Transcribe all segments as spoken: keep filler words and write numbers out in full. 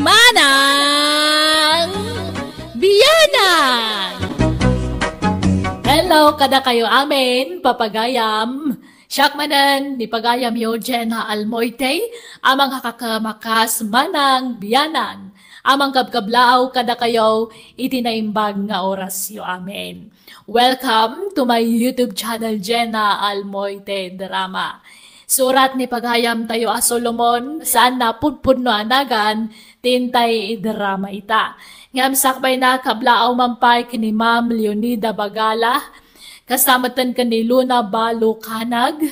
Manang Biyanan! Hello, kadakayo amin, papagayam. Siak manen ni pagayamyo, Jenna Almoite, a mangkakamakas Manang Biyanan, a mangkabkablaaw kadakayo iti naimbag nga orasyo amin. Welcome to my YouTube channel, Jenna Almoite Drama. Surat ni pagayamtayo a Solomon, saan a pudpudno a nagan, ti intay idrama ita. Ngem sakbay na, kablaaw man pay ken ni Ma'am Leonida Bagala, kasta metten ken ni Luna Balo Kanag,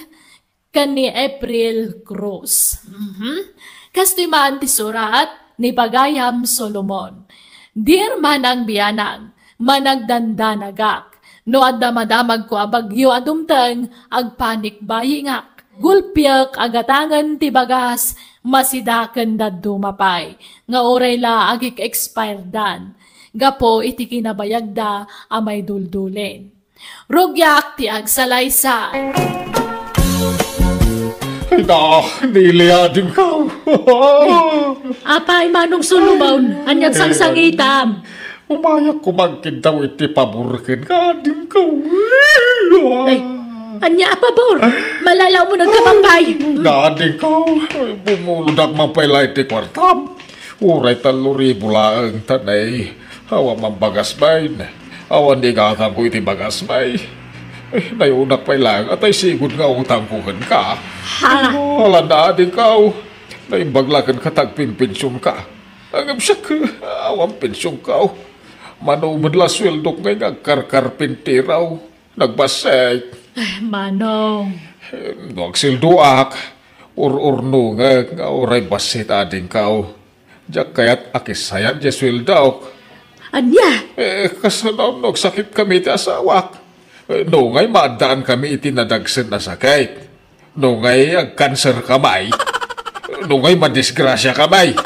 ken ni April Cruz. Mhm. Kastoy man ti surat ni pagayam Solomon. Dear Manang Biyanan, managdandanagak. No adda madamagko a bagyo a dumteng, agpanikbayingak. Gulpiek a gatangen ti bagas, masida ken dadduma pay, nga uray la agik-expiredan, gapu iti kinabayagda a maiduldulin. Rugiak ti agsalaysay. Ay na, nili adingkaw. Apay, Manong Solomon, ania't sangsangitam? Umayak koma agkiddaw iti pabor kenka, adingkaw. Ay, ania a pabor? Malalaw mo nagkamangkay. Adingkaw, bumulodak man pay la iti kuartam. Uray tallo ribu laeng, tanay. Awan man bagas bay. Awan ni gatangko iti bagas bay. Eh, nayunak pay laeng, atay sigud nga utangko kenka. Ha? Ala na, adingkaw. Naimbag la kenka ta agpinpensionka. Ngem siak, awan pensionko. Mano met la sueldok ngay nga agkarkarpintero. Nagbassit. Eh, Manong. Eh, no agsueldoak, ur-urnongek nga uray bassit, adingkaw. Diak kayat a kissayan diay sueldok. Ania? Eh, kasano no agsakitkami iti asawak? Eh, no ngay, maaddankami iti nadagsen a sakit. No ngay, agkanserkami. No ngay, madisgrasiakami.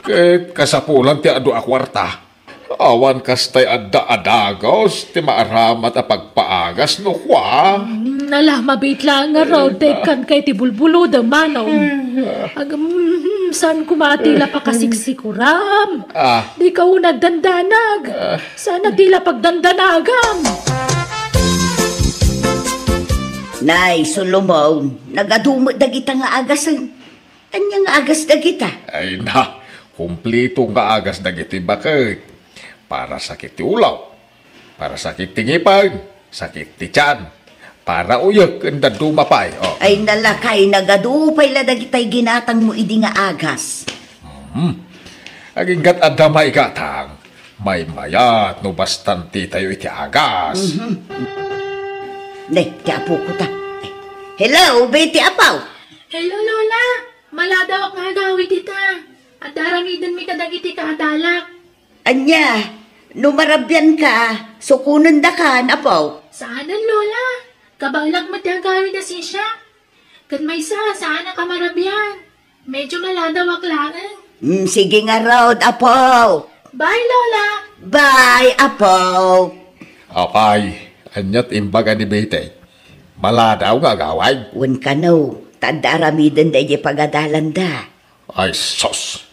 Ket kasapulan ti adu a kuarta. Awan kastay adda a dagus ti maaramat a pagpaagas no kua. Mm, ala, mabiit laeng ngarud, eh, ta ikkanka iti bulbulodem, Manong. Ay, ah. Agam, mm, saan koma ti la pakasiksikuram? Ah. Dika unay agdandanag. Ah. Saan a ti la pagdandanagam? Nay, Solomon, nagadu met dagita nga agasen. Ania nga agas dagita? Ay na, kumplito nga agas dagiti baket. Para sakit ti ulaw, para sakit ti ngipen, sakit ti tian, para uyek, ken dadduma pay. Oh. Ay na lakay, nagadu pay la dagitay ginatangmo idi nga agas. Hmm. Aginggat adda maigatang, maymayat no bastantitayo iti agas. Mhm. Ne, ti apokota. Hello, Betty, apaw. Hello, Lola. Maladawak nga agawid ita. Adda aramidenmi kadagiti kaadalak. Ania, no marabianka, sukonendakan, apaw. Saanen, Lola. Kabaelak met ti agawid a sisya. Ket maysa, saanak a marabian. Medyo maladawak laeng. Mm, sige ngarud, apaw. Bye, Lola. Bye, apaw. Apay, ania't imbaga ni Betty? Maladaw nga agawid? Wen kano, ta adda aramiden daydiay pagadalanda. Ay, sus!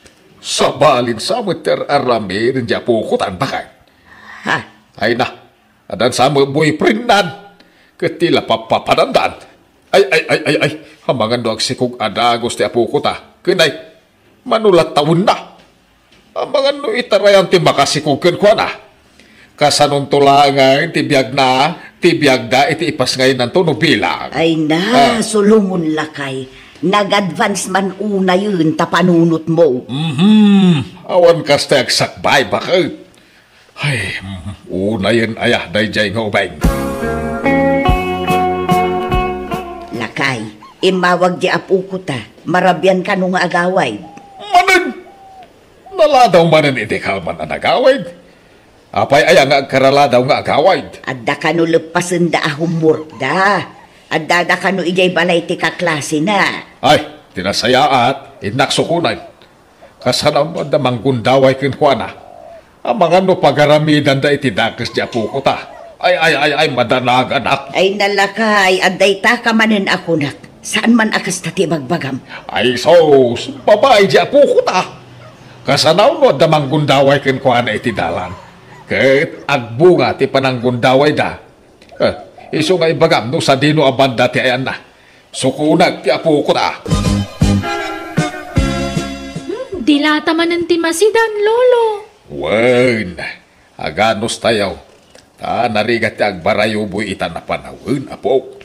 Sabalin sa met ti ar-aramiden diay apokota, baket. Ha? Ay na, addan sa met boyfriendnan. Ket ti la papapadandan. Ay, ay, ay, ay, ay. Amangan no agsikog a dagus ti apokota. Ken ay, mano la tawenna. Amangan no itarayan ti makasikog kenkuana. Kasanonto laengen ti biagna, ti biagda iti ipasngayennanto no bilang. Ay na, ah. Solomon lakay. Nag-advance man unayen ta panunotmo. Mhm. Awan kasta agsakbay, baket. Ay, mhm. Unayen aya daydiay nga ubing. Lakay, immawag diay apokota. Marabian kano nga agawid? Manen! Naladaw manen iti kalman a nagawid. Apay aya nga agkaraladaw nga agawid? Adda kano leppasenda a homeworkda. Addada kano idiay balay ti kaklasena. Ay, ti nasayaat, innak sukonen. Kasano adda manggundaway kenkuana? Amangan no pagaramidanda iti dakes diay apokota. Ay, ay, ay, ay, madanaganak. Ay, nalakay, adda ita ka manen a kunak. Saan man a kasta ti ibagbagam? Ay, sus, babai diay apokota. Kasano no adda manggundaway kenkuana iti dalan? Ket agbunga ti pananggundawayda. Eh, isu nga ibagam no sadino a banda ti ayanna. Sukonak ti apokota. Hmm, dilata manen ti masidan, Lolo. Wen, aganos tayo. Ta narigat ti agbarayuboy ita napanawen, apok.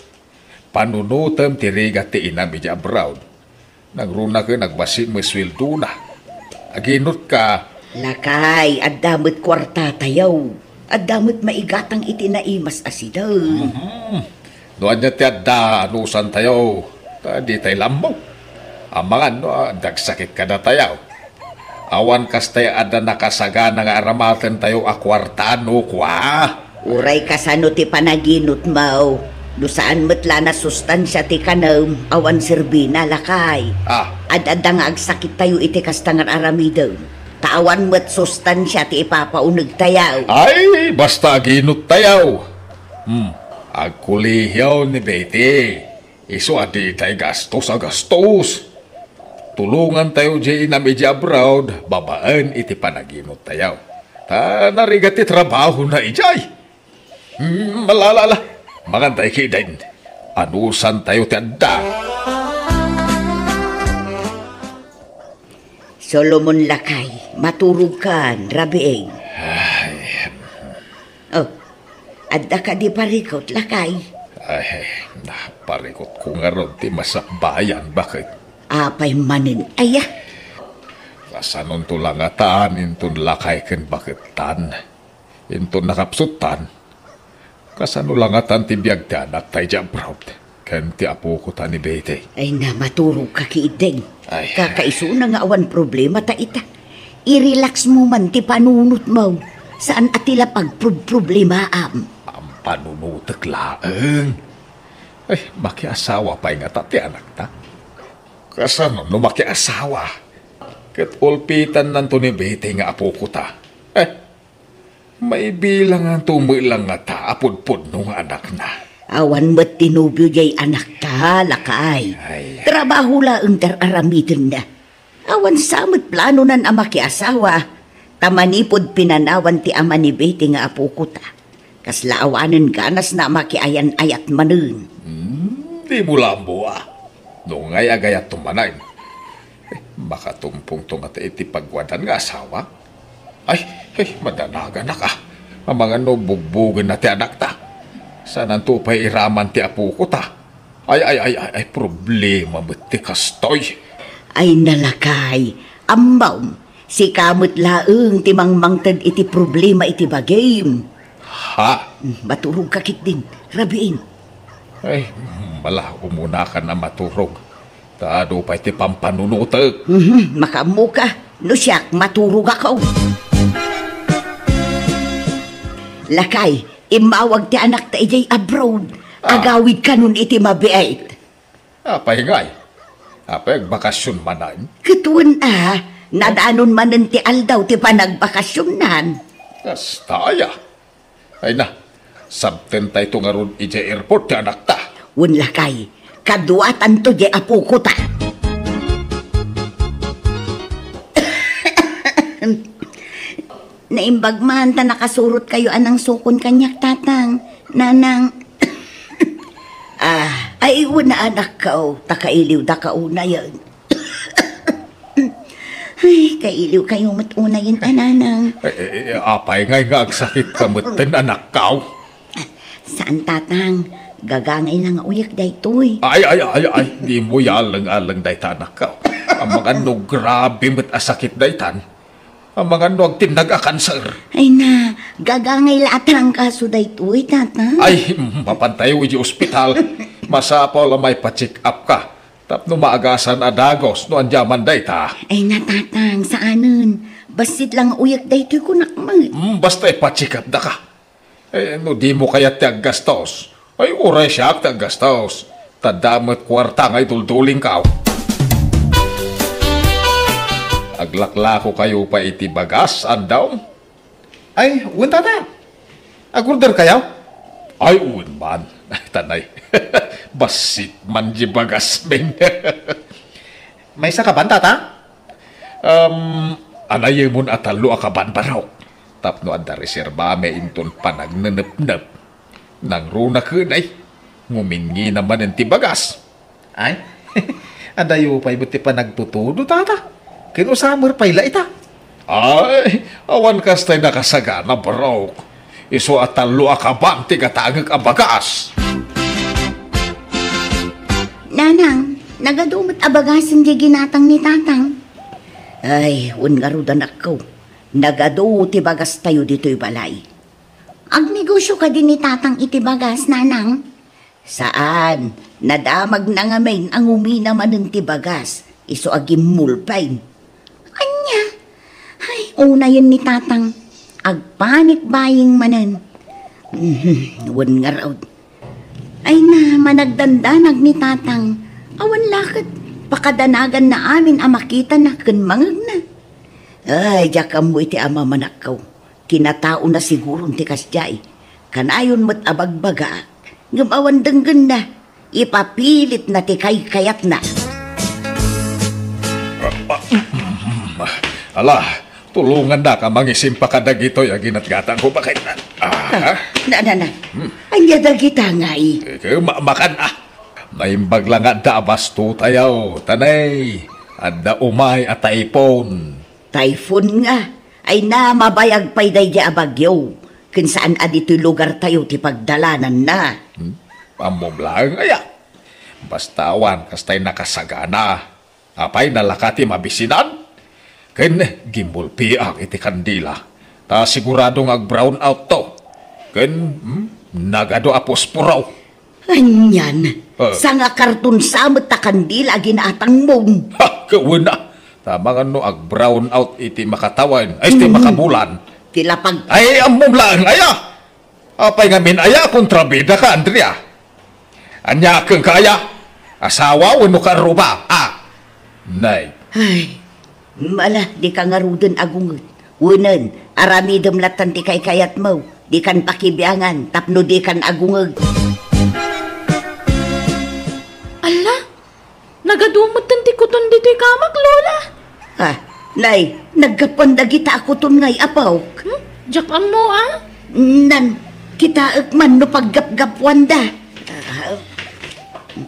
Panunotem ti rigat ti inam idiay abroad. Nagrunaken agbassit met sueldona. Aginutka. Lakay, adda met kuartatayo. Adda met maigatang iti naimas a sida. Mhm. No ania ti adda, anusantayo, ta ditay lammo. Amangan no adda agsakit kadatayo. Awan kastay adda nakasagana nga aramatentayo a kuarta no kua. Uray kasano ti panaginutmo, no saan met la nasustansia ti kanem, awan serbina, lakay. Ah. Ad-adda nga agsakittayo iti kasta nga aramidem. Ta awan met sustansia ti ipapaunegtayo. Ay, basta aginuttayo. Hmm, agkolehiaw ni Betty. Isu a ditay gastos a gastos. Tulongantayo diay inam idiay abroad babaen iti panaginuttayo. Ta narigat ti trabahona idiay. Hmm, ala, ala, ala. Mangantay kidin. Anusantayo ti adda. Solomon, lakay, maturogkan, rabiin. Ay. Oh, adda kadi parikut, lakay? Ay, naparikutko ngarud ti masakbayan, baket. Apay manen aya? Kasanonto la ngatan inton lakay ken bakettan? Inton nakapsuttan, kasano la ngatan ti biag ti anakta idiay abroad ken ti apokota ni Betty? Ay na, maturogka ketdin. Ay. Kakaisuna nga awan problemata ita. I-relaxmo man ti panunotmo. Saan a ti la pagprob-problemaam. Pampanunotek laeng. Ay, makiasawa pay ngata ti anakta? Kasano no makiasawa? Ket ulpitannanto ni Betty nga apokota. Eh, maibilanganto met la ngata a pudpudno nga anakna. Awan met ti nobio diay anakta, lakay. Ay. Trabaho laeng ti ar-aramidenna. Awan sa met planonan a makiasawa, ta manipud pinanawan ti ama ni Betty nga apokota. Kasla awanen ganasna a makiayan-ayat manen. Hmm, dimo la ammo a. No ngay-agayatto manen. Eh, makatumpongto ngata iti pagwadan nga asawa? Ay, ay, madanaganak a. Amangan no bugbogenna ti anakta. Saananto pay iraman ti apokota. Ay, ay, ay, ay, ay, problema met ti kastoy. Ay, na, lakay, ammom, sika met laeng ti mangmangted iti problema iti bagim. Ha? Hmm, maturogka ketdin, rabiin. Ay, mala, umunakan a maturog. Ta adu pay ti pampanunotek. Mhm, makaammoka. No siak, maturogakon. Lakay, immawag ti anakta idiay abroad. Ah. Agawid kanon iti mabiit. Apay ngay? Apay agbakasyon manen? Ket wen a, nadanon manen ti aldaw ti panagbakasyonnan. Kasta aya. Ay na, sabtentayto ngarud idiay airport ti anakta. Wen lakay, kaduatanto diay apokota. Naimbag man ta nakasurotkayo a nangsukon kaniak, tatang, nanang. Ah, ay, wen a, anakko, ta kailiwdaka unayen. Ay, kailiwkayo met unayen a, nanang. Eh, eh, eh, apay ngay nga agsakitka metten, anakko? Saan, tatang. Gagangay la nga uyek daytoy. Ay, ay, ay, ay, dimo yaleng-aleng dayta, anakko. Amangan no grabe met a sakit daytan. Amangan no agtinnag a kanser. Ay na, gagangay la a trangkaso daytoy, tatang. Ay, mapantayo idiay ospital. Masapul a maipa-check up ka. Tapno maagasan a dagus no ania man dayta. Ay na, tatang, saanen. Bassit la nga uyek daytoy, kunak met. Hmm, basta ipa-check up da ka. Eh, no dimo kayat ti aggastos, ay, uray siak ti aggastos. Ta adda met kuarta nga iduldulingko. Aglaklakokayo pay iti bagas, andawm? Ay, wen, tata. Agorderkayo? Ay, wen man. Ay, tanay. Bassit man di bagasmin. Maysa ka ban, tata? Um, Anayemon a tallo a kaban, Barok, tapno adda reserbami inton panagnenepnep. Nangruna ken ay, nguminngina manen ti bagas. Ay, adayo pay met ti panagtutudo, tata. Ken usamer pay la ita. Ay, awan kastay nakasagana, Barok. Isu a tallo a kaban ti gatangek a bagas. Nanang, nagadu met a bagasen diay ginatang ni Tatang. Ay, wen ngarud, anakko. Nagadu ti bagastayo ditoy balay. Agnegosio kadi ni Tatang iti bagas, Nanang? Saan, nadamagna ngamin a ngumina manen ti bagas, isu a gimmulpen. Ania? Ay, unayen ni Tatang. Agpanik buying manen. Mhm, wen ngarud. Ay na, managdandanag ni Tatang. Awan la ket pakadanaganna amin a makitana ken mangegna. Ay, diak ammo iti ama, manakko. Kinataona siguron ti kasdiay. Kanayon met a bagbagaak, ngem awan denggenna. Ipapilitna ti kaykayatna. Ala, tulongannak a mangisimpa kadagitoy a ginatgatangko, baket. Ah, na, na, na. Hmm. Ania dagita ngay? Ikaw, ma-, makan, ah. Naimbag la nga adda a bastotayo, tanay. Adda umay a taipon. Typhoon nga, ay na, mabayag pay daydi a bagyo, ken saan a ditoy lugartayo ti pagdalananna. Hmm? Ammom laeng aya? Basta awan kastay nakasagana. Apay, nalaka ti mabisinan? Ken gimmulpiak iti kandila, ta sigurado nga ag-brown out to. Ken, hmm, nagadu a posporo. Anian, eh, sanga karton sa met ta kandila a ginatangmon. Ha, kawen a. Tamangan no ag-brown out iti makatawen, ay, iti, mm, makabulan. Ti lapag. Ay, ammom laeng aya. Apay ngamin aya, kontrabida ka, Andrea? Ania kenka aya? Asawa wenno kaarruba? Ah. Nay. Ay. Mala, dika ngaruden agunged. Wenen, aramidem lattan ti kaykayatmo. Dikan pakibiangan tapno dikan agungeg. Alla, nagadu metten ti kuton ditoy kamak, Lola. Ah, nay, naggapuan dagita a kuton ngay, apok. Hmm? Diak ammo, ah? Nan, kitaek man no paggapgapuanda. Ah.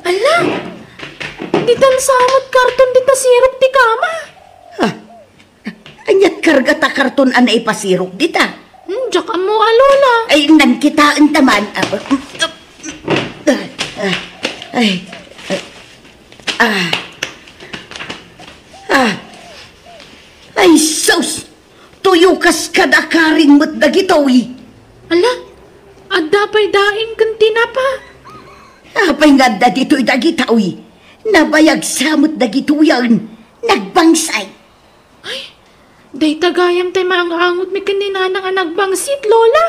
Alla, ditan sa met karton dita sirok ti kama. Ah, Aniat karga ta karton a naipasirok dita? Hmm, diak ammo a, Lola. Ay, nan kitaenta man. Ah, ah, ah, ay, ah, ah, ah. Ay, sus! Tuyo kas kada karing met dagitoy. Ala, adda pay daing ken tinapa. Apay nga adda ditoy dagitoy? Nabayag sa met dagitoyen. Nagbangsay. Ay, dayta gayam tay maang-angot mi ken ni Nanang a nagbangsit, Lola.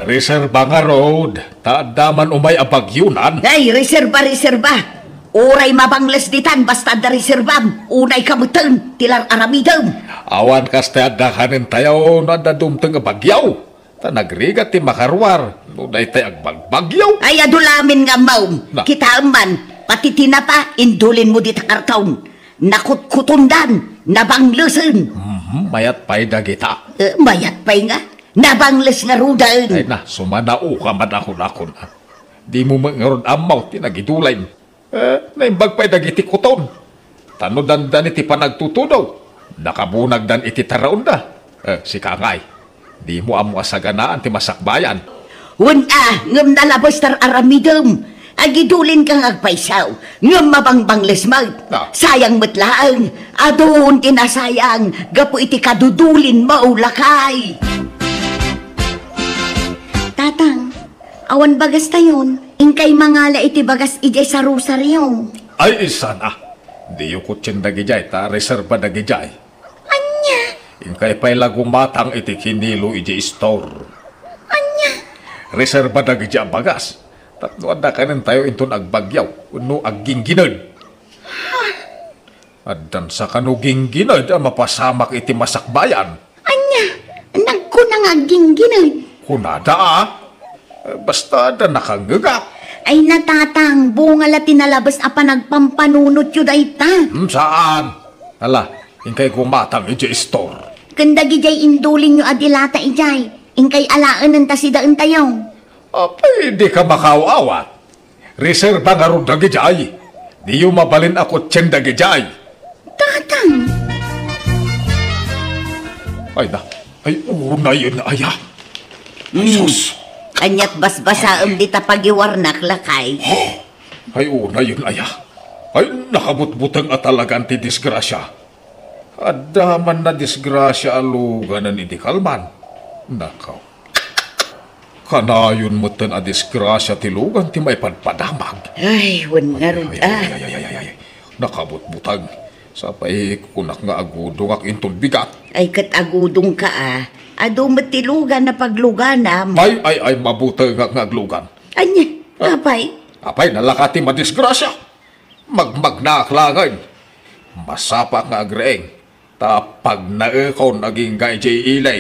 Reserba ngarud, ta adda man umay a bagyonan. Ay, reserba, reserba. Uray mabangles ditan, basta adda reserbam. Unay ka metten, ti lar-aramidem. Awan kasta adda kanen tayo, no adda dumteng a bagyo. Ta nagrigat ti makaruar no daytay agbagbagyo. Ay, adu lamin nga ammom. Na. Kitaem man, pati tinapa, indulinmo dita karton. Nakutkutondan, nabanglesen. Mhm, mayat pay dagita. Eh, mayat pay nga. Nabangles ngaruden. Ay na, sumanaoka man akon-akon. Dimo met ngarud ammo ti nagidulem. Eh, naimbag pay dagiti kuton. Ta no dandani ti panagtutudo, nakabunagdan iti taraonda. Eh, sika ngay, dimo ammo a saganaan ti masakbayan. Wen a, ngem nalabes ta aramidem. Agidulinka nga agpayso, ngem mabangbangles met. Ah. Sayang met laeng, adun ti nasayang gapu iti kadudulinmo, lakay. Tatang, awan bagastayon, inkay mangala iti bagas idiay sarusario. Ay, isana. Diyo kutien dagidiay, ta reserba dagidiay. Ania? Inkay pay la gumatang iti kinilo idiay store. Ania? Reserba dagidiay a bagas. Tapno adda kanen tayo inton agbagyo, wenno agginggined. Ha? Addan sa kano ginggined a mapasamak iti masakbayan. Ania? Nagkuna nga agginggined? Kunada, a. Basta adda nakangngegak. Ay, natatang, bunga la ti nalabes a panagpampanunotyo dayta. Hmm, saan? Ala, inkay gumatang idiay istor. Ken dagidiay indulinyo a dilata idiay, inkay alaenen ta sidaentayo. Apay, dika makaaw-awat. Reserba ngarud dagidiay. Diyo mabalin a kutsien dagidiay. Tatang! Ay na, ay unayen aya. Ay, hmm. Sus! Ania't basbasaem dita pagiwarnak, lakay? Oh! Ay unayen aya. Ay, nakabutbuteng a talagan ti disgrasia. Adda man nadisgrasia a luganen idi kalman. Nakaw. Kanayon metten a disgrasia ti lugan ti maipadpadamag. Ay, wen ngarud, ay, ah. Ay, ay, ay, ay, ay, ay. Nakabutbuteng. Sapay kunak nga agudongak inton bigat. Ay, ket agudongka, ah. Adu met ti lugan a pagluganam. Ay, ay, ay, mabutengak nga aglugan. Ania, ah. Apay? Apay, nalaka ti madisgrasia. Magmagnaak laengen. Masapak nga agriing. Ta pagnaekon agingga idiay ili.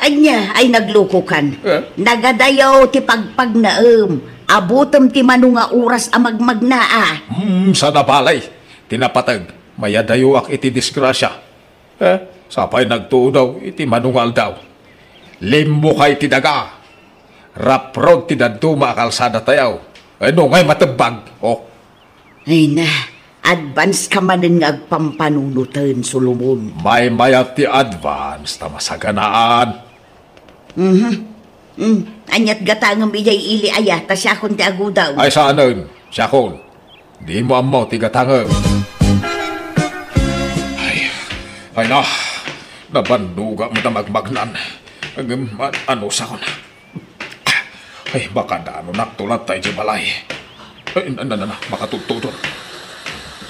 Ania, ay naglukokan? Eh? Nagadayaw ti pagpagnaem. Abutem ti mano nga oras a magmagna, ah. Hmm, saan a balay. Ti napateg, mayadayoak iti disgrasia. Eh, sapay nagtudo iti mano nga aldaw. Limmukay ti daga. Raprod ti dadduma a kalsadatayo. Eh, no ngay matebbag, oh. Ay na, advance ka manen nga agpampanunoten, Solomon. Maymayat ti advance ta masaganaan. Mhm. Mm. Ania't gatangem idiay ili aya, ta siakon ti agudaw. Ay, saanen. Siakon. Dimo ammo ti gatangem. Ay, ay na, nabannoga met a magmagnan. Ngem, an-, anusakon. Ay, makadanonak to latta idiay balay. Ay, na, na, na, na, makatudtudon.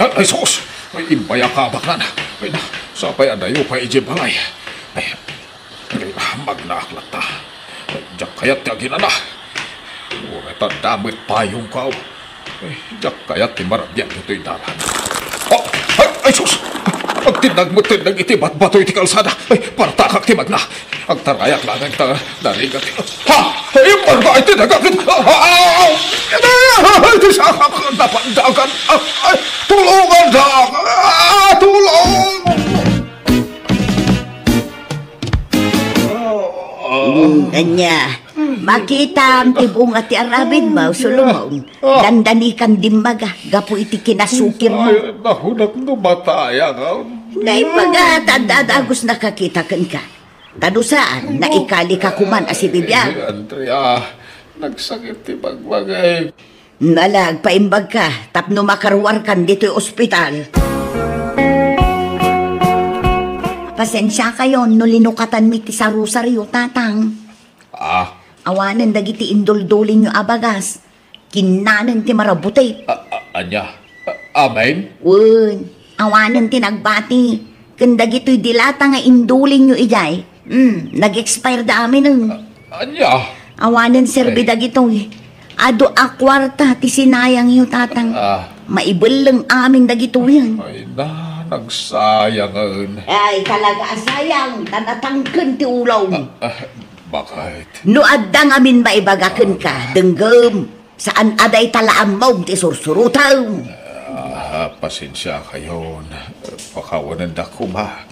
Ay, ay, sus! Ay, imbay a kabaknan. Ay, na, sapay adayo pay idiay balay. Ay, ay, magnaak latta. Ay, diak kayat ti aginana. Uray ta adda met payongko. Ay, diak kayat ti marabian ditoy dalan. Oh, ay, ay, sus! Agtinnag met tindeg iti batbato iti kalsada. Ay, partakak ti magna. Agtarayak laeng ta narigat. Ha! Ay, marga iti daga. Ah, ah, ah, ah! Ay, ti sakak, napandagan. Ah, ay, tulungan da! Ah, tulong! Mm, ania, makitam ti bunga ti aramidmo, Solomon. Ah. Dandanikan dimmaga gapu iti kinasukirmo. Ay, nahunak no matayakon. Naipaga, ta adda dagus nakakita kenka. Ta no saan, naikalika koman a sibibiag. Ay, Andrea, nagsakit ti bagbaga. Ala, agpaimbagka tapno makaruarkan ditoy ospital. Pasensiakayon no linukatanmi ti sarusario, Tatang. Ah. Awanen dagiti induldulinyo a bagas. Kinnanen ti marabutek. A-, a-, ania? A-, amin? Wen, awanen ti nagbati. Ken dagitoy dilata nga indulinyo idiay. Hmm, nag-expire da amin, eh. A-, ania? Awanen serbi dagitoy. Adu a kuarta ti sinayangyo, Tatang. Ah. Maibelleng amin dagitoy, eh. Ay na, nagsayang, eh. Ay, talaga a sayang, ta natangken ti ulom. Ah, ah, bakit? No adda ngamin maibaga kenka, denggem. Saan a dayta la ammom ti sursurotem? Ah, pasensiakayon. Pakawanendak koma.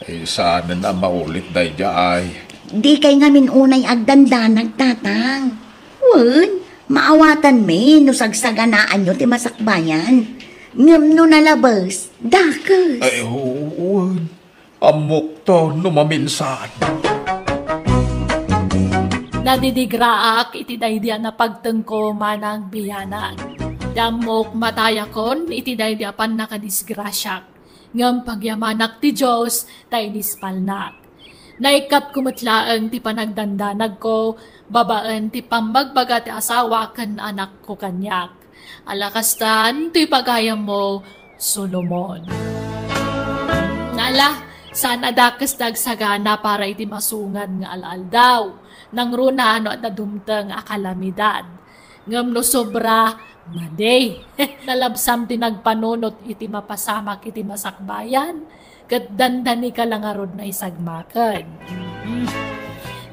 Ay, saanen a maulit daydiay. Dikay ngamin unay agdandanag, Tatang. Wen, maawatanmi no sagsaganaanyo ti masakbayan. Ngem no nalabes, dakes. Ay, oo, wen. Ammokto no maminsan. Nadidigraak iti daydi a napagtengko manang bianak. Ti ammok matayakon iti daydi a pannakadisgrasiak. Ngem pagyamanak ti Dios ta inispalnak. Naikkatko met laeng ti panagdandanagko babaen ti pammagbaga ti asawa ken anakko kaniak. Ala kastan ti pagayammo, Solomon. Nala, saan a dakes ti agsagana para iti masungan nga al-aldaw. Nangruna no adda dumteng a kalamidad. Ngem no sobra, madi. Nalabsam ti nagpanunot iti mapasamak iti masakbayan. Ket dandanika la ngarud naisagmaken.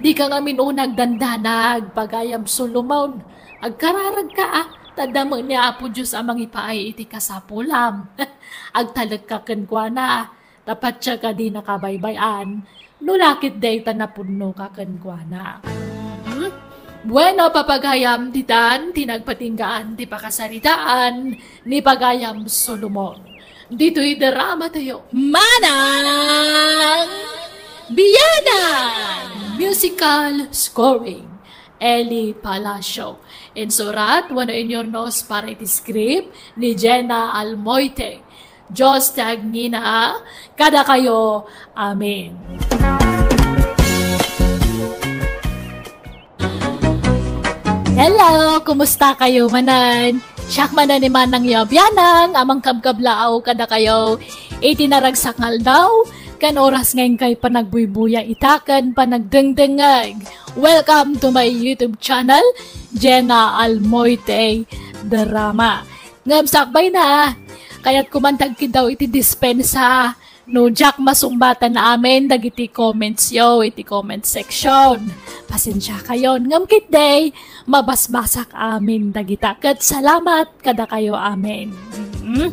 Dika ngamin unay agdandanag, pagayam Solomon. Agkararagka, a, ta adda met ni Apo Dios a mangipaay iti kasapulam. Agtalekka kenkuana, Dapat siya kadi nakabaybay-an, no lakit dayta napudno ka kenkuana. Bueno, papagayam, ditan ti nagpatinggaan ti pakasaritaan ni Pagayam Solomon. Ditoy drama tayo. Manang Biyanan! Musical scoring, Eli Palacio. Insurat wenno inyurnos para iti script ni Jenna Almoite. Dios ti agngina kadakayo. Amen. Hello! Kumusta kayo manen? Siak manen ni Manang Yabianang, amang kabkablaaw kadakayo iti naragsak nga aldaw, kan oras nga inkay panagbuybuya ita ken panagdengdengngeg. Welcome to my YouTube channel, Jenna Almoite Drama. Ngem sakbay na, kayat ko man tagkidaw iti dispensa no diak masungbatan amin dagiti comments yo iti comment section. Pasensia kayon, ngem ketdi, mabasbasak amin dagita. Ket salamat kadakayo amin. Mm.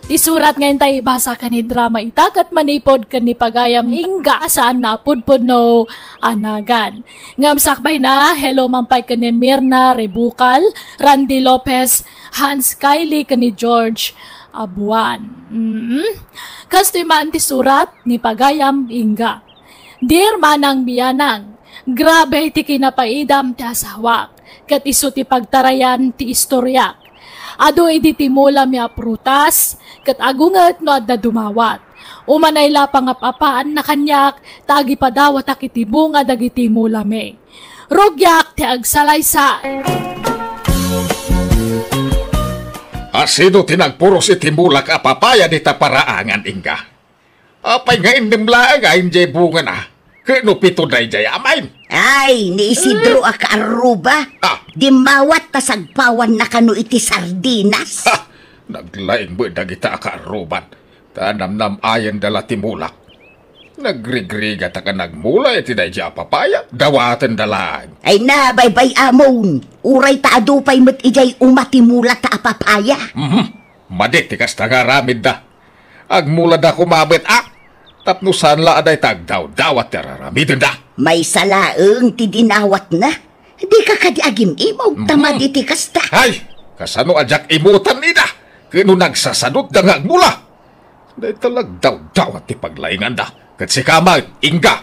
Ti surat nga intay ibasa ken idrama ita ket manipud ken ni Pagayam Inga a saan napudpudno a nagan. Ngem sakbay na, hello man pay ken ni Mirna Rebucal, Randy Lopez, Hans Kylie ken ni George Abuan. Mm. Kastoy man ti surat ni Pagayam Inga. Dear Manang Bianang, grabe ti kinapaidam ti asawak, ket isu ti pagtarayan ti istoriak. Adu idi ti mulami a prutas, ket agunget no adda dumawat. Umanay la pangap-apaanna kaniak, ta agipadawatak iti bunga dagiti mulami. Rugiak ti agsalaysay. A sino ti nagpuros iti mulak a papaya dita paraangan, Inga? Apay nga innem laeng a injay bungana? Ket no pito daydiay amin? Ay, ni Isidro a kaarruba. Ah. Dimmawat ta sagpawanna kano iti sardinas. Ha! Naglaing met dagita a kaarruban, ta namnam-ayenda la ti mulak. Nagrigrigat a nagmula iti daydiay a papaya, dawatenda laeng. Ay na, baybay-amon. Uray ta adu pay met idiay uma ti mulata a papaya. Mhm. Madi ti kasta nga aramidda. Agmulada koma met a, tapno saan la a dayta agdawdawat ti ar-aramidenda. Maysa laeng ti dinawatna. Dika kadi agim-imaw ta Mhm. madi ti kasta. Ay, kasano a diak imutan ida? Ket no nagsasadutda nga agmula? Dayta la agdawdawat ti paglainganda. Ket sika met, Inga.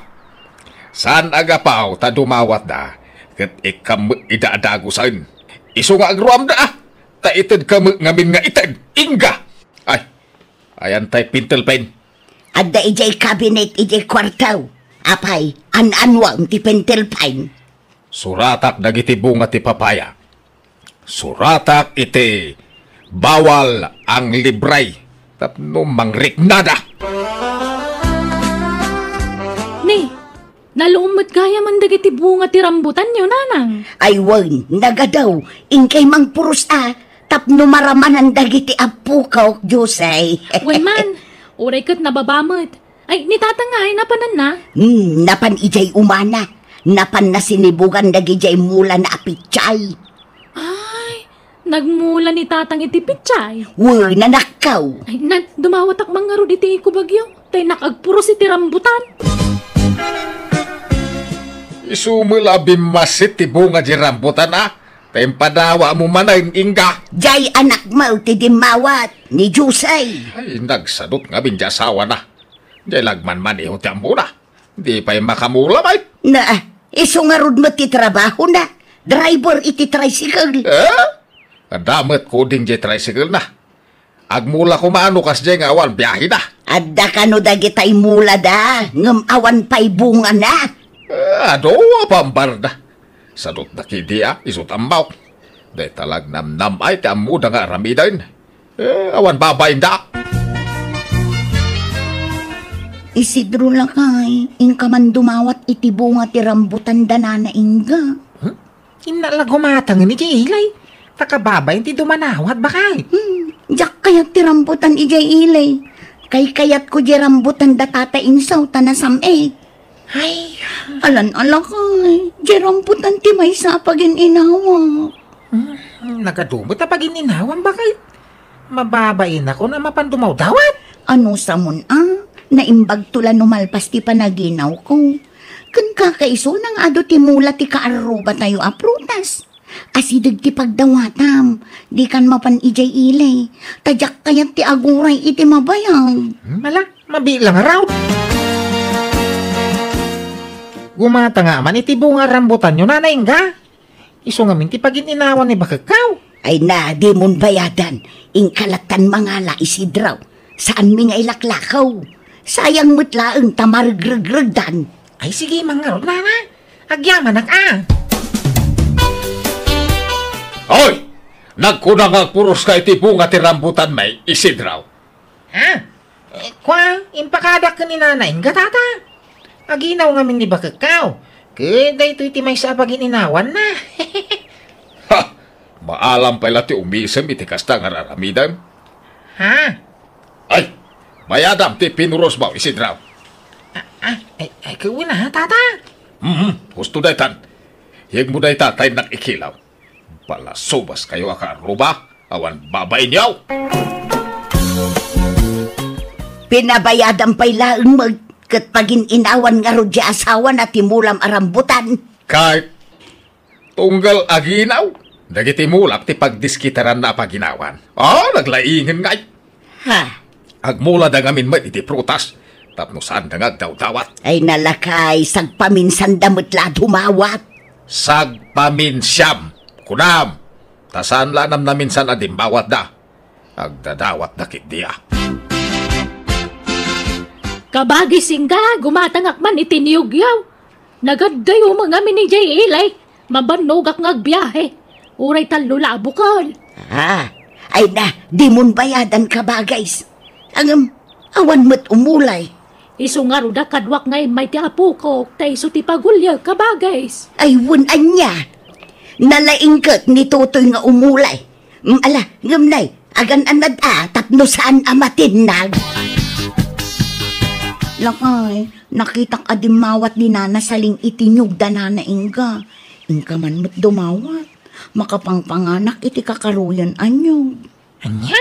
Saan a gapu ta dumawatda, ket ikkam met ida a dagusen. Isu nga agruamda, a, ta itedka met ngamin nga ited, Inga. Ay, ayan tay pentel pen? Adda idiay cabinet idiay kuarto. Apay, an-anuam ti pentel pen? Suratak dagiti bunga ti papaya. Suratak iti bawal ang libre tapno mangriknada. Ni, naluom met gayam dagiti bunga ti rambutanyo, nanang. Ay wen, nagadu, inkay mangpuros a, tapno maramanan dagiti apok, Diosay. Wen man, uray ket nababa met. Ay, ni tatang ngay, napananna? Hmm, napan idiay umana. Napanna sinibugan dagidiay mulana a pitsay. Ay, nagmula ni tatang iti pitsay? Wen, nanakkaw. Ay, nan, dumawatak man ngarud iti ikubagyo. Tay nakagpuros iti rambutan. Isu met la a bimmasit ti bunga di rambutan, a? Tay impadawatmo manen, Inga. Diay anakmo ti dimmawat, ni Jose. Ay, nagsadut ngamin di asawana. Diay la agmanmaneho ti ammona. Di pay makamula met. Na, isu ngarud met ti trabahona. Driver iti tricycle. Eh? Adda met kuding diay tricycle na. Agmula koma no kasdiay nga awan biahena. Adda kano dagitay mulada, ngem awan pay bungana. Eh, adu a pambarda. Sadutda ketdi a, isu ti ammok. Dayta la agnamnam-ay ti ammoda nga aramiden. Eh, awan babainda. Isidro lakay, inka man dumawat iti bunga ti rambutan da Nana Inga. Huh? Inna la gumatangen idiay ili. Ta kababain ti dumanawat, bakay. Hmm, diak kayat ti rambutan idiay ili. Kaykayatko diay rambutan da Tata Insaw ta nasam-it. Ay. Alan-ala kay, diay rambutan ti maysa a pagin-inawak. Hmm, nagadu met a pagin-inawam, bakay. Mababainakon a mapan dumawdawat. Anusamon a? naimbagto la no malpas ti panaginawko. Ken kakaisuna nga adu ti mula ti kaarrubatayo a prutas. Asideg ti pagdawatam, dikan mapan idiay ili. Ta diak kayat ti aguray iti mabayag. Hmm? Ala, mabilang a raw. Gumata nga man iti bunga a rambutanyo, Nana Inga. Isu ngamin ti pagin-inawan ni bakekkaw. Ay na, dimon bayadan. Inka lattan mangala, Isidro. Saanmi nga ilaklakaw. Sayang met laeng ta maregregregdan. Ay, sige, mangarod, Nana. Agyamanak, a. Hoy! Nagkuna nga agpuros ka iti bunga ti rambutan, may Isidro. Ha? Eh, kwa, impakadak ken ni Nana Inga, Tata. Aginaw ngamin ni bakekkaw. Ket daytoy ti maysa a pagin-inawanna. Ha! Maalam pay la ti umisem iti kasta nga ar-aramidem. Ha? Ay, bayadam ti pinurosmo, Isidro. Ah, ah, ay, ay, kawin na, Tata. Mhm, husto daytan. Higmo dayta ta innak ikilaw. Palasubas kayo a kaarruba, awan babainyo. Pinabayadam pay laeng met ket pagin-inawan ngarud ti asawana ti mulam a rambutan. Kay, tunggal aginaw, dagiti mulam ti pagdiskitaranna a paginawan. Ah, naglaingen ngay. Ha? Agmulada ngamin met iti prutas, tapno saanda nga agdawdawat. Ay nalakay, sagpaminsanda met la a dumawat. Sagpaminsiam, kunam, ta saan la a namnaminsan a dimmawatda. Agdadawatda ketdi a. Kabagis, Inga, gumatangak man iti niyogyaw. Nagaddayo met ngamin idiay ili. Mabannogak nga agbiahe. Uray tallo la a bukel. Ah, ay na, dimon bayadan, kabagis. Ngem, awan met umulay. Isu ngarud a kaduak nga immay ti apokok, ta isu ti paguliek, kabagis. Ay, wen ania. Nalaingket ni Totoy nga umulay. Mm, ala, ngem nay, agan-anad a, tapno saan a matinnag. Lakay, nakitak a dimmawat ni Nana Saling iti niyog da Nana Inga. Inka man met dumawat. Makapangpanganak iti kakaruyan a niyog. Ania?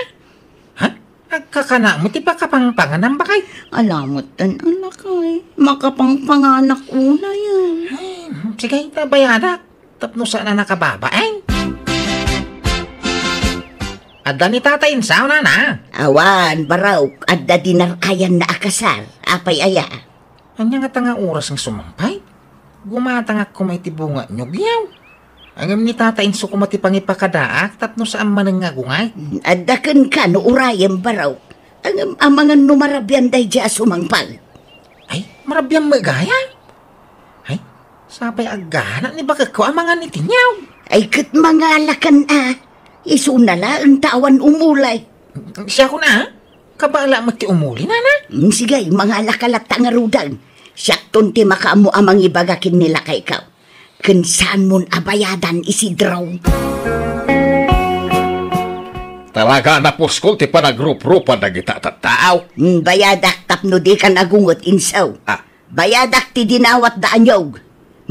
Ha? Agkakana met ti pakapangpanganam, bakay? Ala met ten, lakay. Makapangpanganak unay, a. Ay, sige, ta bayadak. Tapno saan a nakababain. Adda ni Tata Insaw, Nana? Awan, barok. Adda dinar-ayanna a kasar. Apay aya? Ania ngata nga oras nga sumangpay? Gumatangak koma iti bunga niyogyaw. Ngem ni Tata Inso koma ti pangipakadaak tapno saan manen nga agungay. Adda kenka no urayem, barok. Ngem amangan no marabiam daydiay a sumangpay. Ay, marabiam met gayam? Ay, sapay aggana ni bakekko amangan iti niyog. Ay, ket mangalakan a. Isuna laeng ta awan umulay. Siakon a? Kabala met ti umuli, Nana? Mm, sige, mangalaka latta ngaruden. Siakton ti makaammo a mangibaga ken ni lakayko. Ken saanmon a bayadan, Isidro. Talaga a napuskol ti panagruprupan dagita tattao. Mm, bayadak tapno dikan agunget, Insaw. Ah. Bayadak ti dinawatda a niyog.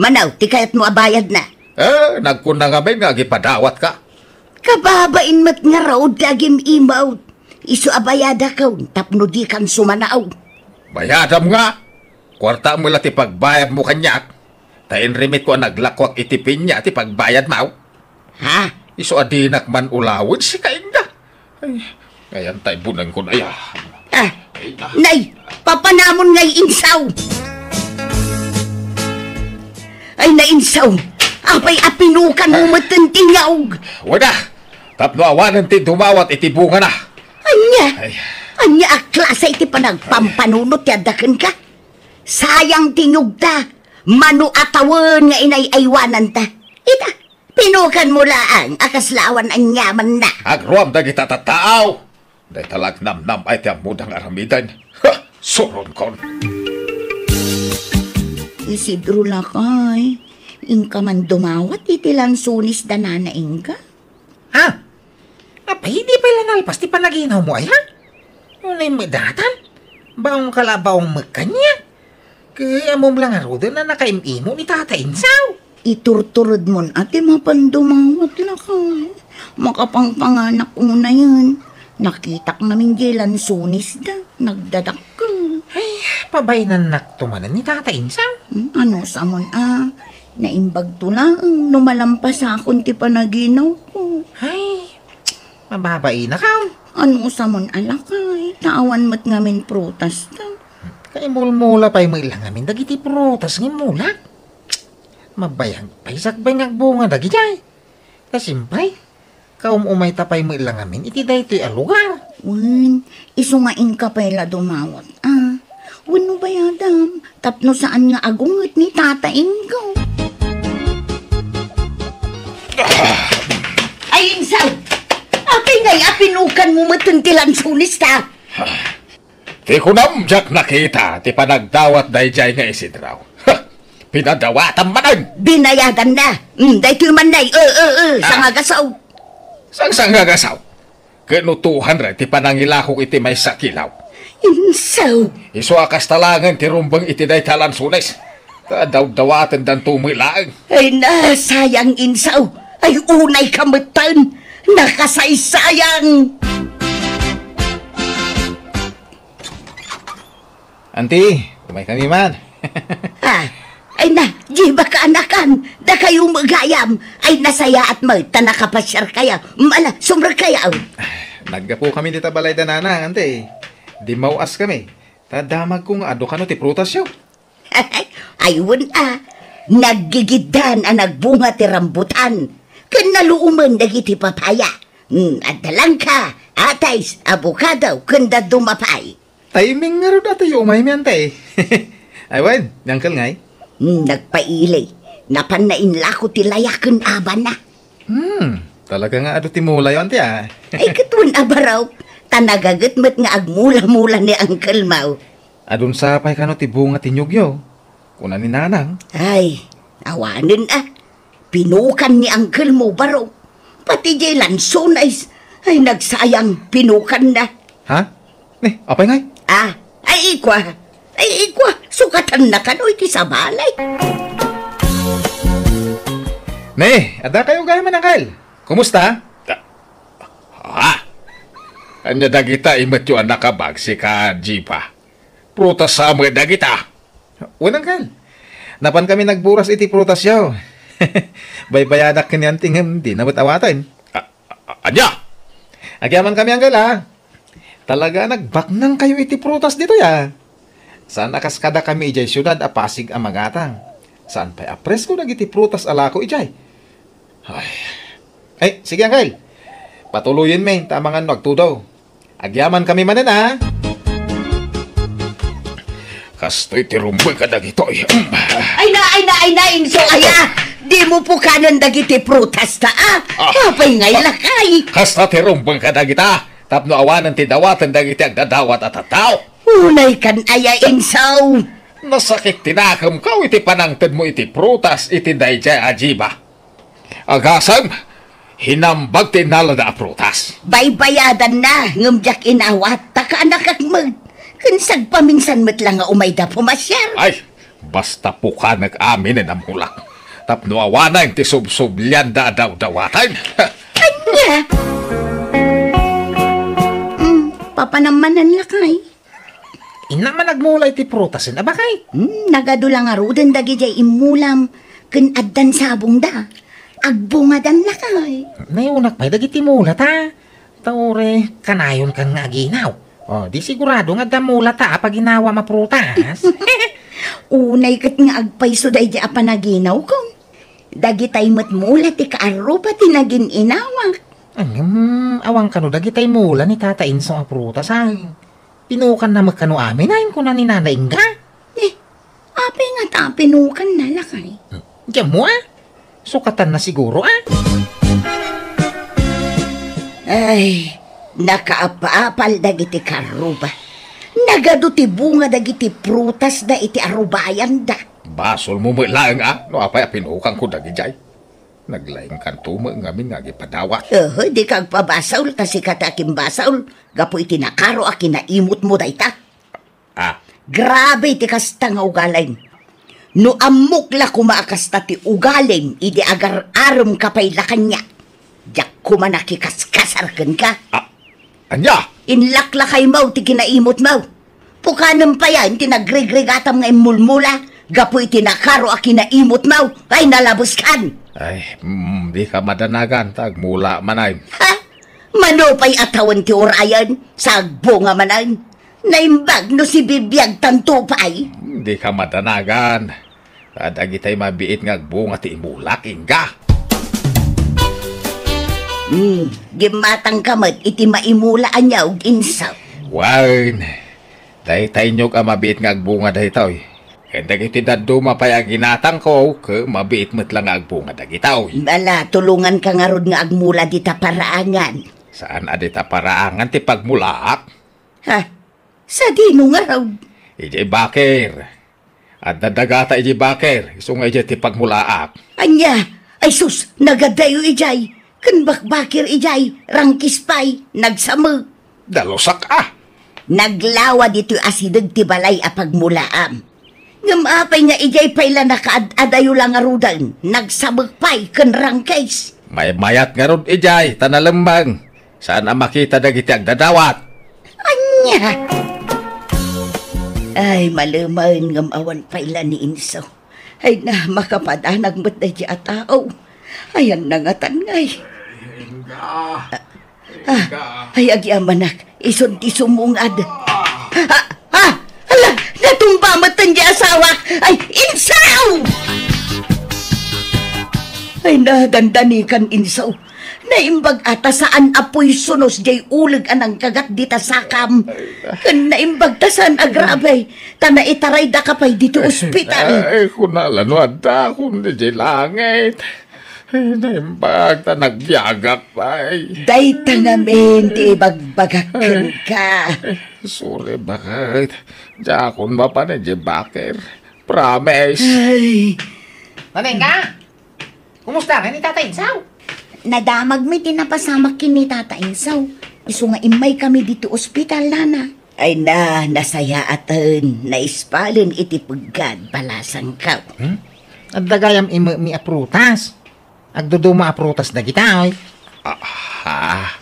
Mano ti kayatmo a bayadna? Eh, nagkunna ngamin nga agipadawatka. Kababain met ngarud ti agim-imawt. Isu a bayadakon tapno dikan sumanaw. Bayadam nga. Kuartam la ti pagbayadmo kaniak. Ta inrimitko a naglakuak iti pinia ti pagbayadmo. Ha? Isu a dinak man ulawen, sika, Inga. Ay, ngayon tay bunangko na ya. Ah, nay, papanamon ngay, Insaw. Ay, na, Insaw. Apay a pinukan mo met ti niyog? Wada, tapno awanen ti dumawat iti bungana. Ania? Ay. Ania a klase iti panagpampanunot ti adda kenka? Sayang ti niyogta. Mano a tawen nga inay-aywananta. Ita, pinukan mo laang a kasla awan aniamanna. Agruam dagita tattao. Dayta la agnamnam-ay ti ammoda nga aramiden. Ha! Suronkon. Isidro, lakay, inka man dumawat iti lansones da Nana Inga? Ha? Apay, di pay la nalpas ti panaginawmo aya? Unay met datan? Baongka la a baong met kaniak. Ket ammom la ngaruden a nakaim-imo ni Tata Insaw. Iturturedmon a ti mapan dumawat, lakay. Makapangpanganak unayen. Nakitak ngamin diay lansones da. Nagdadakkel. Ay, Pabainannakto manen ni Tata Insaw. Hmm, ano sa mon a? Naimbagto laeng no malampasakon ti panaginawko. Ay, mababainakon. Ano sa mon a lakay? Ta awan met ngamin prutasta. Kaimulmula pay met la ngamin dagiti prutas nga immulak. Mabayag pay sakbay nga agbunga dagijay. Ta siempre, kaum-umayta pay met la ngamin iti daytoy a lugar. Wen, isu nga inka pay la dumawat, a. Wenno bayadam, tapno saan nga agunget ni Tata Ingo. Ay, Insaw! Apay ngay a pinukanmo met ti lansones ta? Ti kunam, diak nakita ti panagdawat daydiay nga isidraw. Ha! Pinadawatam manen! Binayadanna. Mm, daytoy man nay. E, e, e, Ah. Sangagasaw. Sang sangagasaw? Ket no tuhan ray ti panangilakok iti maysa a kilaw. Insaw. Isu a kasta laengen ti rumbeng iti dayta a lansones. Ta dawdawatendanto met laeng. Ay, nasayang, Insaw. Ay, unay ka metten. Nakasaysayang. Anti, umay kami man. Ah, ay na, Jiba kaanakan, dakayo met gayam. Ay, nasayaat met ta nakapasiar kaya. Mala, sumrek kaya. Naggapu kami dita balay da nanang, anti. Dimmaw-as kami. Ta damagko nga adu kano ti prutasyo. Ay, wen a, naggigiddan a nagbunga ti rambutan, ken naluomen dagiti papaya. Hmm, adda langka, atais, abokado, ken dadduma pay. Timing ngarud a ti umaymi, anti. Ay, wen, ni Uncle ngay? Hmm, nagpaili. Napanna inlako ti laya ken abana. Hmm, talaga nga adu ti mulayo, anti, a. Ay, ket wen a barok, ta nagaget met nga agmula-mula ni Uncle Mau. Adun sa pay kano ti bunga ti niyogyo, kuna ni Nanang. Ay, awanen a. Pinukan ni Uncle Mau barok. Pati jay lansones. Ay, nagsayang, pinukanna. Ha? Ni, apay ngay? Ah, ay, ikwa. Ay, ikwa. Sukatanna kano iti sabali. Ni, adda kayo gayam, Uncle. Kumusta? Ah, ha? Ania dagita imetyo a nakabagsik a, Jiba? Prutas sa met dagita? Wen, Uncle. Napan kami nagburas iti prutasyo. Baybayadak ken ni Anti ngem dina met awaten. A-, a-, ania? Agyaman kami, Uncle, a. Talaga a nagbaknang kayo iti prutas ditoy, a. Saan a kas kada kami idiay siudad a Pasig a magatang. Saan pay a presko dagiti prutas a lako idiay. Ay. Ay, sige, Uncle. Patuloyenmi ta amangan no agtudo. Agyaman kami manen, a. Kastoy ti rumbeng kadagitoy. Ay na, ay na, ay na, Inso, aya. Dimo pukanen dagiti prutas ta, a. Ah. Apay ngay lakay? Kasta ti rumbeng kadagita. Tapno awanen ti dawaten dagiti agdadawat a tattao. Unay kan aya, Inso. Nasakit ti nakemko iti panangtedmo iti prutas iti daydiay a Jiba. Agasem, hinambag ti innalada a prutas. Baybayadanna, ngem diak inawat, ta kaanakak met. Ken sagpaminsan met la nga umayda pumasiar. Ay, basta pukanek aminen a mulak. Tapno awanen ti subsublianda a dawdawaten. Ania? Hmm, papanam manen lakay. Innak man agmula iti prutasen a bakay. Hmm, nagadu la ngaruden dagidiay immulam ken addan sabongda. Agbungadan lakay. Nayunak pay dagiti mula ta. Ta uray kanayon kan nga aginaw. O, di sigurado nga adda mula ta a paginawam a prutas. Unay ket nga agpayso daydi a panaginawko. Dagitay met mula ti kaarruba ti nagin-inawak. Ngem, awan kano dagitay mula ni Tata Inso a prutas, ay. Pinukanna met kano amin, ay, kuna ni Nana Inga. Eh, apay ngata a pinukanna, lakay? Diammo, a? Sukatanna siguro, a? Ay, nakaapapal dagiti karruba. Nagadu ti bunga dagiti prutasda iti arubayanda. Basolmo met laeng, a, no apay a pinukanko dagidiay. Naglaingkanto met ngamin nga agipadawat. Oho, dika agpabasol ta sika ti akimbasol gapu iti nakaro a kinaimutmo dayta. Ah. Grabe ti kasta nga ugalim. No ammok la koma a kasta ti ugalim idi agar-aremka pay la kaniak, diak koma nakikaskasar kenka. Ah, ania? Inlaklakaymo ti kinaimutmo. Pukanem payen ti nagrigrigatam nga immulmula gapu iti nakaro a kinaimutmo. Ay, nalabeskan! Ay, mm, dika madanagan, ta agmula manen. Ha? Mano pay a tawen ti urayen, sa agbunga manen. Naimbag no sibibiagtanto pay. Mm, dika madanagan. Kadagitay mabiit nga agbunga ti imulak, ingga. Hmm, gimmatangka met iti maimula a niaog, insaw. Wen, dayta inyog a mabiit nga agbunga daytoy. Ken dagiti dadduma pay a ginatangko, ket mabiit met la nga agbunga dagitoy. Ala, tulonganka ngarud nga agmula dita paraangan. Saan a dita paraangan ti pagmulaak? Ha? Sadino ngarud? Idiay baker. Adda dagata idiay baker, isu nga idiay ti pagmulaak. Ania? Ay sus, nagadayo idiay. Ken bakbaker idiay, rangkis pay, nagsamek. Dalusak a! Naglawa ditoy asideg ti balay a pagmulaam. Ngem apay nga idiay pay la nakaad-adayo la ngaruden, nagsamek pay ken rangkis? Maymayat ngarud idiay, ta nalembang. Saan a makita dagiti agdadawat. Ania? Ay, malemen ngem awan pay la ni inso. Ay na, makapadanag met daydi a tao. Ayan na ngatan ngay. Inga. Ah, Inga. Ay, agyamanak. Isun ti sumungad. Ah, ah, ala, natumba met ti asawak. Ay, insaw! Ay, nadandanikan, insaw. Naimbag a ta saan a puy sunos jay uleg a nangkagat dita sakam. Ken naimbag ta saan a grabe, ta naitaray daka pay dito ospital. Ay, kunala no adda kun di jay langit. Ay, naimbag ta nagbiagak pay. Dayta ngamin ti ibagbagak kenka. Ay, sorry, bakit? Diakon mapan jay baker. Promise. Ay. Manengka? Kumusta ken ni Tata Insaw? Nadamagmi ti napasamak ken ni Tata Insaw. Isu nga immaykami ditoy ospital, nana. Ay na, nasayaaten, naispalen iti peggad, balasangko. Hmm? Adda gayam imekmi a prutas. Agduduma a prutas dagita, oy. Aha.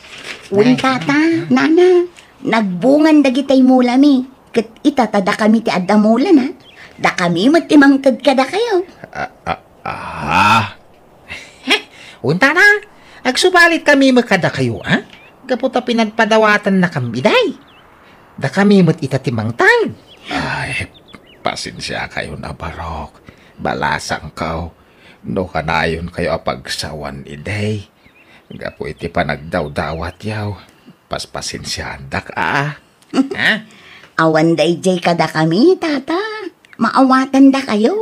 Wen, Tata, nana, nagbungan dagitay mulami. Ket ita ta dakami ti adda mulana. Dakami met ti mangted kadakayo. Ah, ah, Ah. Unta na, agsubalitkami met kadakayo, a? Gapu ta pinagpadawatannakami idiay. Dakami met ita ti mangted. Ay, pasensiakayon a barok. Balasangko, no kanayonkayo a pagsawan idiay. Gapu iti panagdawdawatyo, paspasensiaandak, a? Ha? Awan daydiay kadakami, Tata. Maawatandakayo.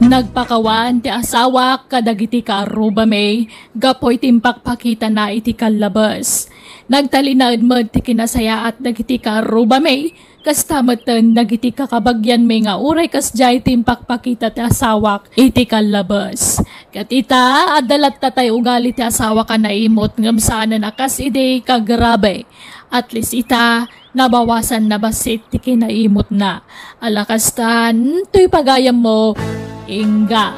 Nagpakawan ti asawak kadagiti kaarrubami gapu iti impakpakitana iti kallabes. Nagtalinaed met ti kinasayaat dagiti kaarrubami, kasta metten dagiti kakabagianmi nga uray kasdiay ti impakpakita ti asawak iti kallabes. Ket ita, adda latta tay ugali ti asawak a naimut ngem saanen a kas idi kagrabe. At least ita, nabawasan na bassit ti kinaimutna. Ala kastan, toy pagayammo, ingga.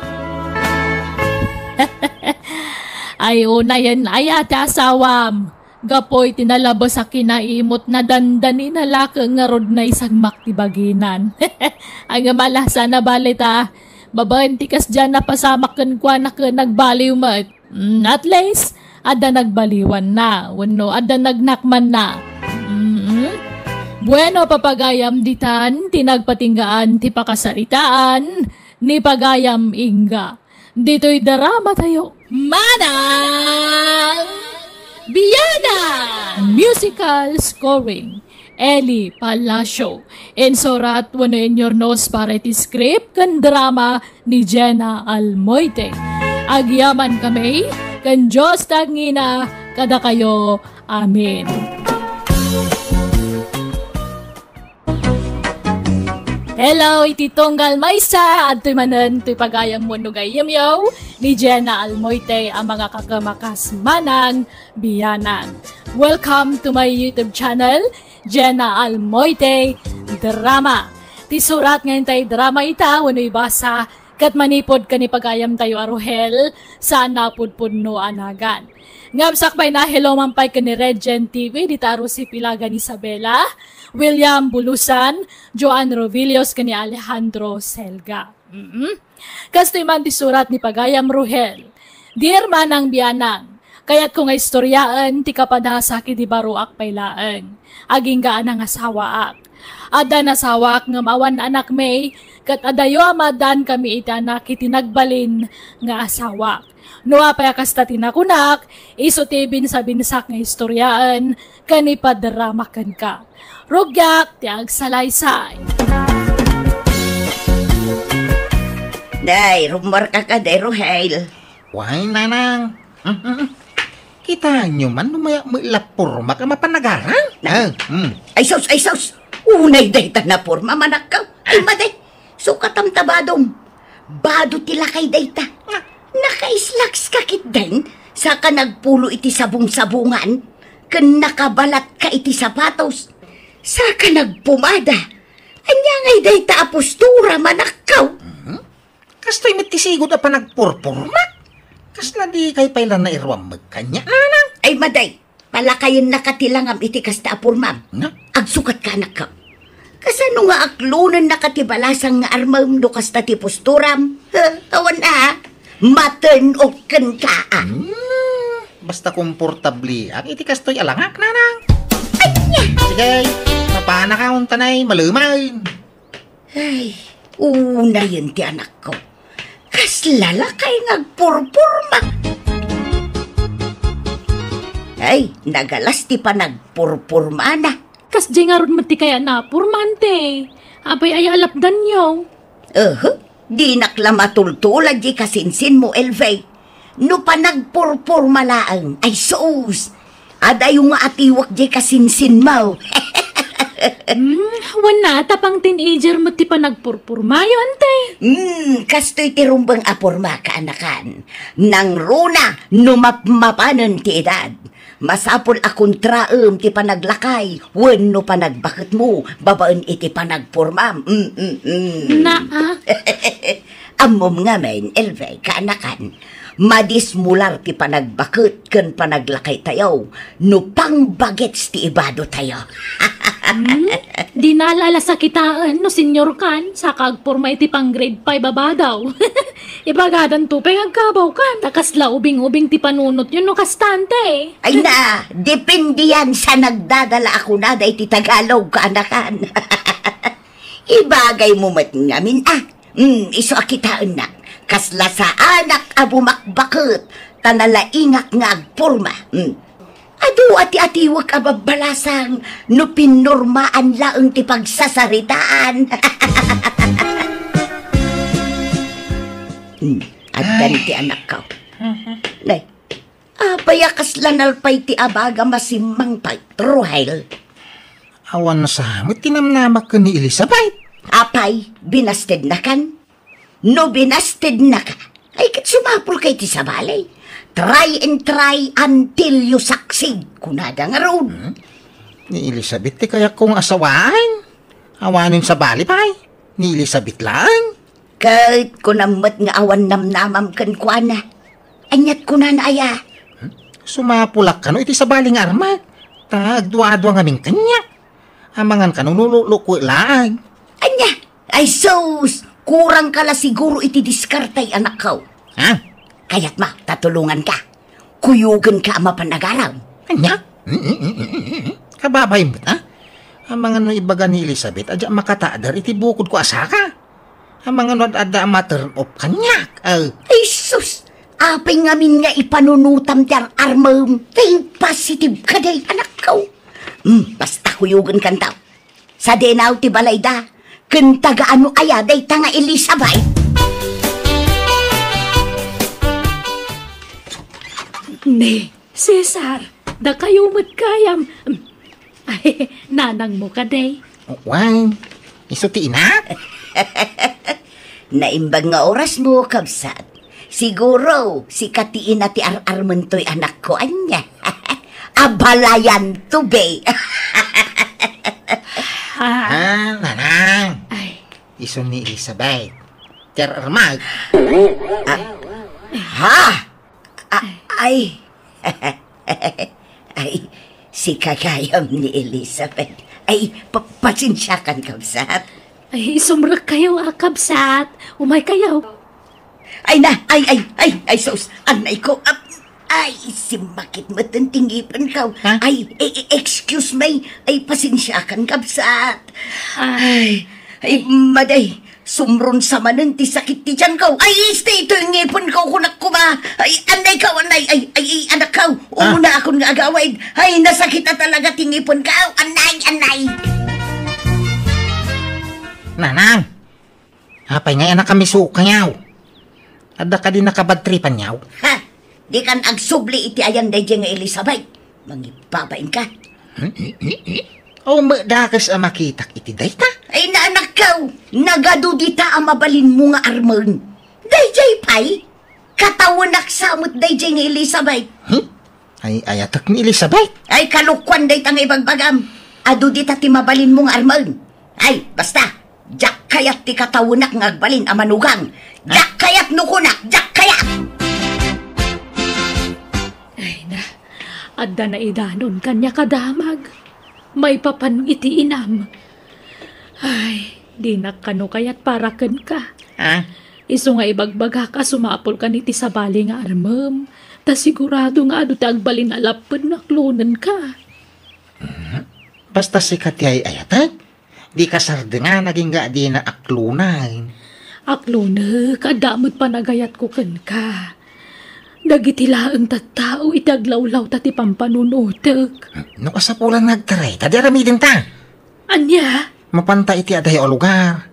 Ay, unayen aya ti asawam. Gapu iti nalabes a kinaimutna, dandanina la ket ngarud naisagmak ti baginan. Ay, nga malasa na balita. Babaen ti kasdiay a napasamak kenkuana ket nagbaliw met. Mm, at least, adda nagbaliwanna, wenno adda nagnakmanna. Mm. Bueno, papagayam ditan, ti nagpatinggaan ti pakasaritaan ni pagayam ingga. Ditoy drama tayo. Manang Biana! Musical scoring. Eli Palacio. Insurat wenno inyurnos para iti script ken drama ni Jenna Almoite. Agyamankami ken Dios ti agngina kadakayo. Amen. Hello, iti tunggal maysa, adtoy manen toy pagayam wenno gayyemyo ni Jenna Almoite a mangakakem a kas Manang Bianang. Welcome to my YouTube channel, Jenna Almoite Drama. Ti surat nga intay drama ita wenno ibasa ket manipud ken ipagayamtayo a ruhel, saan a pudpudno a nagan. Ngem sakbay na, hello man pay ken ni Regent T V, dita Rosie Pilagan Isabela, William Bulusan, Joan Rovillos, ken ni Alejandro Selga. Mm-mm. Kastoy man ti surat ni pagayam Rohel. Dear Manang Bianang, kayatko nga istoryaen ti kapadasam idi baruak pay laeng. Agingga a nangasawaak. Adda nasawak ngem awan anakmi, ket adayo a maaddankami iti anak iti nagbalin nga asawak. No apay a kasta ti nakunak, isu ti binsabinsak nga istoryaen ken ipadrama kenka. Rugiak ti agsalaysay. Day, rummuarka kadi, Rohel. Why, Nanang? Mm, mm, mm. Kitaenyo man no mayat met la pormak a mapan agaram? Na- Ah, mm. Ay sus, ay sus! Unay dayta naporma, manakkaw. Ay, madi, sukatam ta badom. Bado ti lakay dayta. Nga. Naka-slacks ka ketdin, saka nagpulo iti sabong-sabongan, ken nakabalat ka iti sapatos, saka nagpumada. Ania ngay dayta a postura, manakkaw? Mhm. Kastoy met ti sigud a panagpurpurmak. Kasla dikay pay la nairuam met kaniak, Nanang? Ay, madi, palakayennaka ti langam iti kasta a pormam. Nga? Agsukat ka, anakkaw. Kasano nga aklonennaka ti balasang nga armem no kasta ti posturam? Ha, awan a, maten-ok kenka, a. Hmm, basta komportableak iti kastoy a langak, Nanang. Ania? Sige, mapanaka untanay, malumayen. Ay, unayen ti anakko. Kasla lakay nga agpurpurma. Ay, nagalas ti panagpurpurmana. Kasdiay ngarud met ti kayat a purmaanto. Apay aya a lapdanyo? Aha, dinak la matultulad diay kasinsinmo, Elvie. No panagpurpurma laeng, ay sus! Adayo nga atiwak diay kasinsinmo. Hmm, wen na, tapang teenager met ti panagpurpurmayo, ante. Hmm, kastoy ti rumbeng a porma, kaanakan. Nangruna no mapmapanen ti edad. Masapul a kontraem ti panaglakay wenno panagbaketmo babaen iti panagpormam. Mm, mm, mm. Naa. Ammom ngamin, Elvie, kaanakan, madismular ti panagbaket ken panaglakaytayo no pangbagets ti ibadotayo. Hmm? Di nalala sakitaen no senior kan, saka agporma iti pang-grade five a badaw. Ibagadanto pay nga agkabaw kan, ta kasla ubing-ubing ti panunotyo no kasta, ante. Ay na, depende yan sa nagdadala a kunada iti Tagalog, kaanakan. Ibagaymo met ngamin, a. Hmm, isu a kitaennak. Kasla saanak a bumakbaket, ta nalaingak nga agporma. Hmm. Adu a ti atiwek a babbalasang no pinurmaan laeng ti pagsasaritaan. Hmm, addan ti anakko. Mhm. Nay, apay a kasla nalpay ti abagam a simmangpet, Rohel? Awan sa met ti namnamak ken ni Elizabeth. Apay, binastednakan? No binastednaka, ay ket sumapulka iti sabali. Try and try until you succeed, kunada ngarud. Hmm? Ni Elizabeth ti kayatko nga asawaen. Awanen sabali pay. Ni Elizabeth laeng. Ket kunam met nga awan namnamam kenkuana. Aniat kunana aya? Hmm? Sumapulak kano iti sabali nga armak. Ta agdua-dua ngamin kaniak. Amangan kano no lukwe laeng. Ania? Ay sus! Kurangka la siguro iti diskarte, anakko. Ha? Kayatmo ta tulonganka? Kuyogenka a mapan agaram. Ania? Kababain met, a? Amangan no ibaga ni Elizabeth a diak makatader iti bukodko a saka. Amangan no ad-adda a ma-turn off kaniak. Ay sus! Apay ngamin nga ipanunotam ti ar-armem? Think positive kadi, anakko. Hmm, basta kuyogenkanto. Sadinaw ti balayda, ken taga-ano aya dayta nga Elizabeth? Ne, Cesar, dakayo met gayam. Ay, nanangmo kadi? Wen, isu ti ina? Naimbag nga orasmo, kabsat. Siguro, sika ti ina ti ar-armento, anakko, ania? Abalayanto, be. Ah. Ah, nanang. Ay. Isu ni Elizabeth. Ti ar-armak. Ah. Ha? A-, ay. Ay, sika gayam ni Elizabeth. Ay, pa-, pasensiakan, kabsat. Ay, sumrekkayo, a, kabsat. Umaykayo. Ay na, ay, ay, ay, ay, sus. Anay ko, ap-, ay, simmakit met ti ngipenko. Ha? Ay, e-, e-, excuse me. Ay, pasensiakan, kabsat. Ah. Ay, ay, maday. Sumrunsa manen ti sakit ti tianko. Ay, isti, itoy ngipenko, kunak koma. Ay, anay ka, anay, ay, ay, ay, anakko. Ah. Umuna akon nga agawid. Ay, nasakit a talaga ti ngipenko. Anay, anay. Nanang, apay ngay a nakamisukayo? Adda kadi nakabadtripanyo? Ha? Dikan agsubli iti ayan daydiay nga Elizabeth. Mangibabain ka. Aw, met dakes a makitak iti dayta? Ay, naanakko, nagadu dita a mabalinmo nga armen. Daydiay pay, katawenak sa met daydiay nga Elizabeth. Hmm? Ay, ayatek ni Elizabeth? Ay, kalokuan dayta nga ibagbagam. Adu dita ti mabalinmo nga armen. Ay, basta, diak kayat ti katawenak nga agbalin a manugang. Diak kayat no kunak, diak kayat! Ay na, adda naidanon kaniak a damag. Maipapan iti inam. Ay, dinak kano kayat para kenka. Ah? Isu nga ibagbagak a sumapulkan iti sabali nga armem, ta sigurado nga adu ti agbalin a lapped no aklonenka. Mhm. Basta sika ti ay-ayatek, di kasardengan agingga a dina aklonen. Aklonek, adda met panagayatko kenka. Dagiti laeng tattao iti aglawlawta ti pampanunotek. No kasapulan nga agtaray, ta di aramidenta. Ania? Mapanta iti adayo a lugar.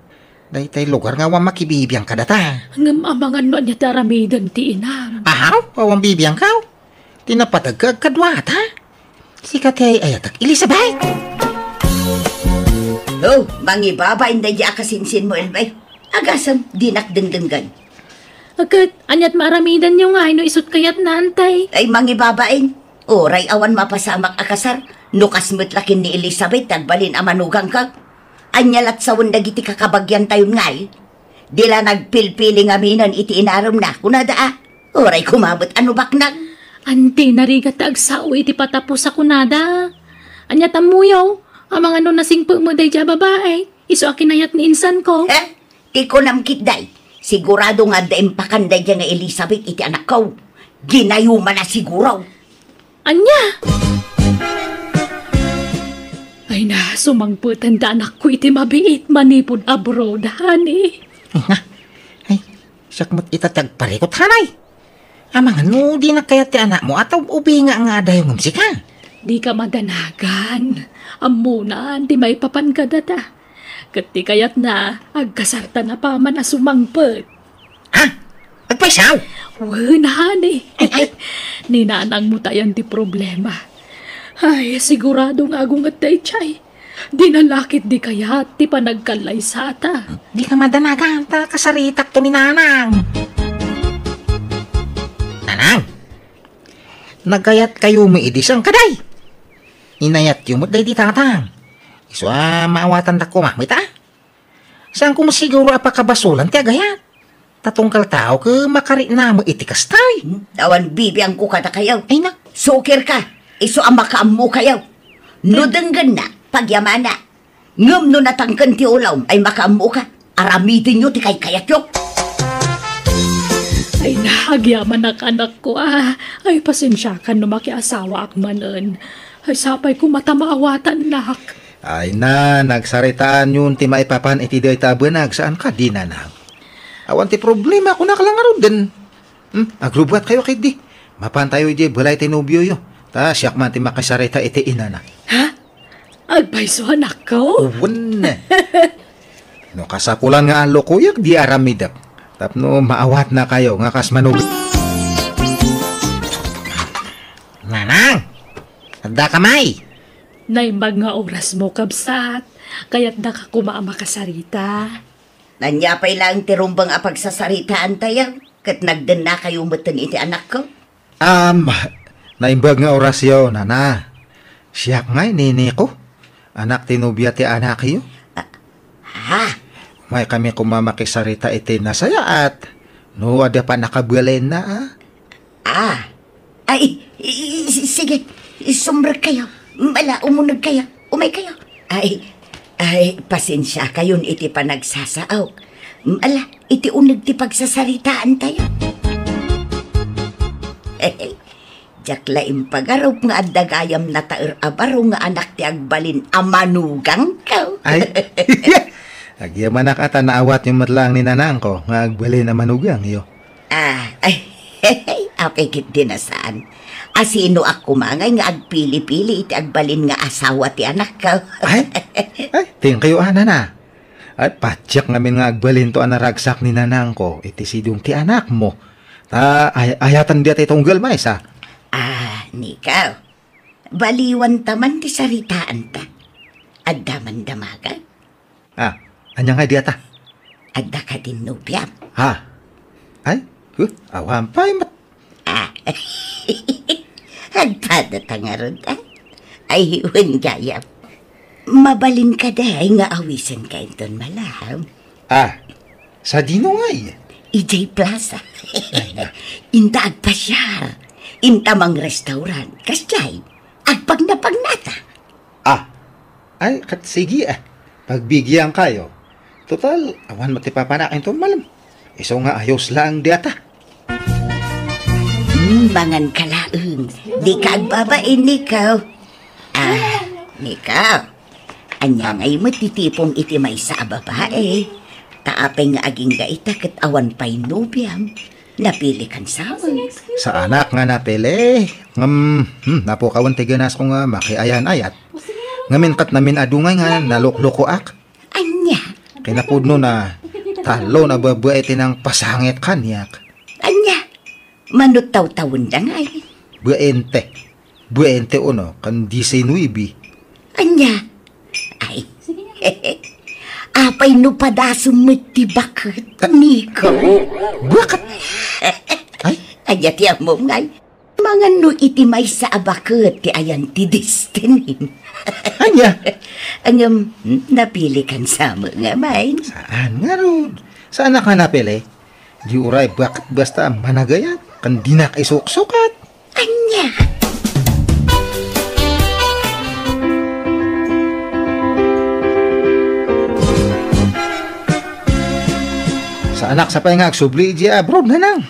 Daytay lugar nga awan makibibiang kadata. Ngem amangan no ania ti aramiden ti inam. Ahaw, awan bibiangko. Ti napateg ka agkaduata. Sika ti ay-ayatek, Elizabeth! Oh, mangibabain daydi a kasinsinmo, Elbay. Agasem, dinak dengdenggen. Ket, aniat maaramidanyo ngay no isut kayatna, antay? Ay, mangibabain. Uray awan mapasamak a kasar, no kas met la ken ni Elizabeth ti agbalin a manugangko. Ania lat sawen dagiti kakabagiantayon ngay? Di la nagpilpili ngaminen iti inaremna, kunada a. Uray koma met a no baknang. Anti, narigat ti agsao iti patapos a kunada. Ania tammoyo? Amangan no nasingpet met daydi a babai. Isu a kinayat ni insanko. Eh, ti kunam ketdi, sigurado nga adda impakan daydi nga Elizabeth iti anakko. Ginayumanna siguro. Ania? Ay na, sumangpeten da anakko iti mabiit manipud abroad, honey. Ay na, ay, siak met ita ti agparikut, hanay. Amangan no dinak kayat ti anakmo a ta ub-, ubinga nga adayo ngem sika. Dika madanagan. Ammonan ti maipapan kadata. Ket ti kayatna, agkasartan a paman a sumangpet. Ha? Agpayso? Wen, honey. Ay, ay. Ni nanangmo tayan ti problema. Ay, sigurado nga agunget daydiay. Dina la ketdi kayat ti panagkallaysata. Dika madanagan, ta kasaritakto ni nanang. Nanang, nagayatkayo met idi saan kadi? Inayatyo met daydi tatang. Isu a maawatandak koma met a. Saanko met siguro a pakabasolan ti agayat. Ta tunggal tao ket makarikna met iti kasta. Hmm? Awan bibiangko kadakayo. Ay na. Sukirka, isu a makaammokayo. No denggenna, pagyamana. Ngem no natangken ti ulom ay makaammoka, aramidenyo ti kaykayatyo. Ay na, agyamanak, anakko, a. Ay, pasensiakan no makiasawaak manen. Ay, sapay koma ta maawatannak. Ay na, nagsaritaanyon ti maipapan iti dayta a banag, saan kadi, nanang? Awan ti problema, kunak la ngaruden. Hmm, agrubbuatkayo ketdi. Mapantayo idiay balay ti nobioyo. Ta siak man ti makisarita iti inana. Ha? Agpayso, anakko? Wen. No kasapulan nga allokoyak, di aramidek. Tapno maawatnakayo nga kas manug-, Nanang! Addaka may? Naimbag nga orasmo, kabsat. Kayatdaka koma a makasarita. Ania pay laeng ti rumbeng a pagsasaritaantayo, ket nagdennakayo metten iti anakko? Am, naimbag nga orasyo, nana. Siak ngay ni Nico, anak ti nobia ti anakyo. Ah, ha? Umaykami koma makisarita iti nasayaat. No adda pannakabalinna, a? Ah. Ay, I-, i-, sige, sumrekkayo. Ala, umunegkayo. Umaykayo. Ay, ay, pasensiakayon iti panagsasaok. Ala, iti uneg ti pagsasaritaantayo. Diak la impagarup nga adda gayam nataer a baro nga anak ti agbalin a manugangko. Ay, agyamanak a ta naawatyo met laeng ni nanangko nga agbalin a manugangyo. Ah, ay, apay ketdi a saan. Asinoak koma ngay nga agpili-pili iti agbalin nga asawa ti anakko? Ay, ay, tingkayo, a, nana. Ay, patiek ngamin nga agbalinto a naragsak ni nanangko iti sidong ti anakmo. Ta, ay-, ayatan diay ti tunggal maysa. Ah, Nikaw. Baliwanta man ti saritaanta. Adda man damagan? Ah, ania ngay diata? Adda kadin nobiam? Ha? Ay, huh, awan pay met. Ah. Agpadata ngarud, ah? Ay, wen gayam. Mabalin kadi nga awisenka inton malem? Ah, sadino ngay? Idiay plaza. Ay, na. Inta agpasiar. Inta mangrestaurant. Kasdiay, agpagnapagnata. Ah, ay, ket sige, ah. Pagbigiankayo. Total, awan met ti papanak inton malem. Isu nga ayos laeng diata. Hmm, manganka laeng. Dika agbabain, Nikaw. Ah, Nikaw. Ania ngay met ti tipom iti maysa a babae? Ta apay nga agingga ita ket awan pay nobiam? Napilikan sa amin. Saanak nga napili. Ngem, hmm, napukawen ti ganasko nga makiayan-ayat. Ngamin ket namin-adu ngay nga naluklukoak. Ania? Kinapudno na, tallo a babae ti nangpasangit kaniak. Ania? Mano tawtawenda ngay? Baente. Baente uno ken diecinuebe. Ania? Ay. Apay no padasem met ti baket, Nikaw? Baket? Ay? Ania ti ammom ngay? Mangan no iti maysa a baket ti ayan ti destiny. Ania? Ngem, napilikan sa amin nga main. Saan ngarud? Saanak nga napili? Di uray baket basta managayat, ken dinak isuksukat. Ania? Saanak sa pay nga agsubli idiay abroad, nanang?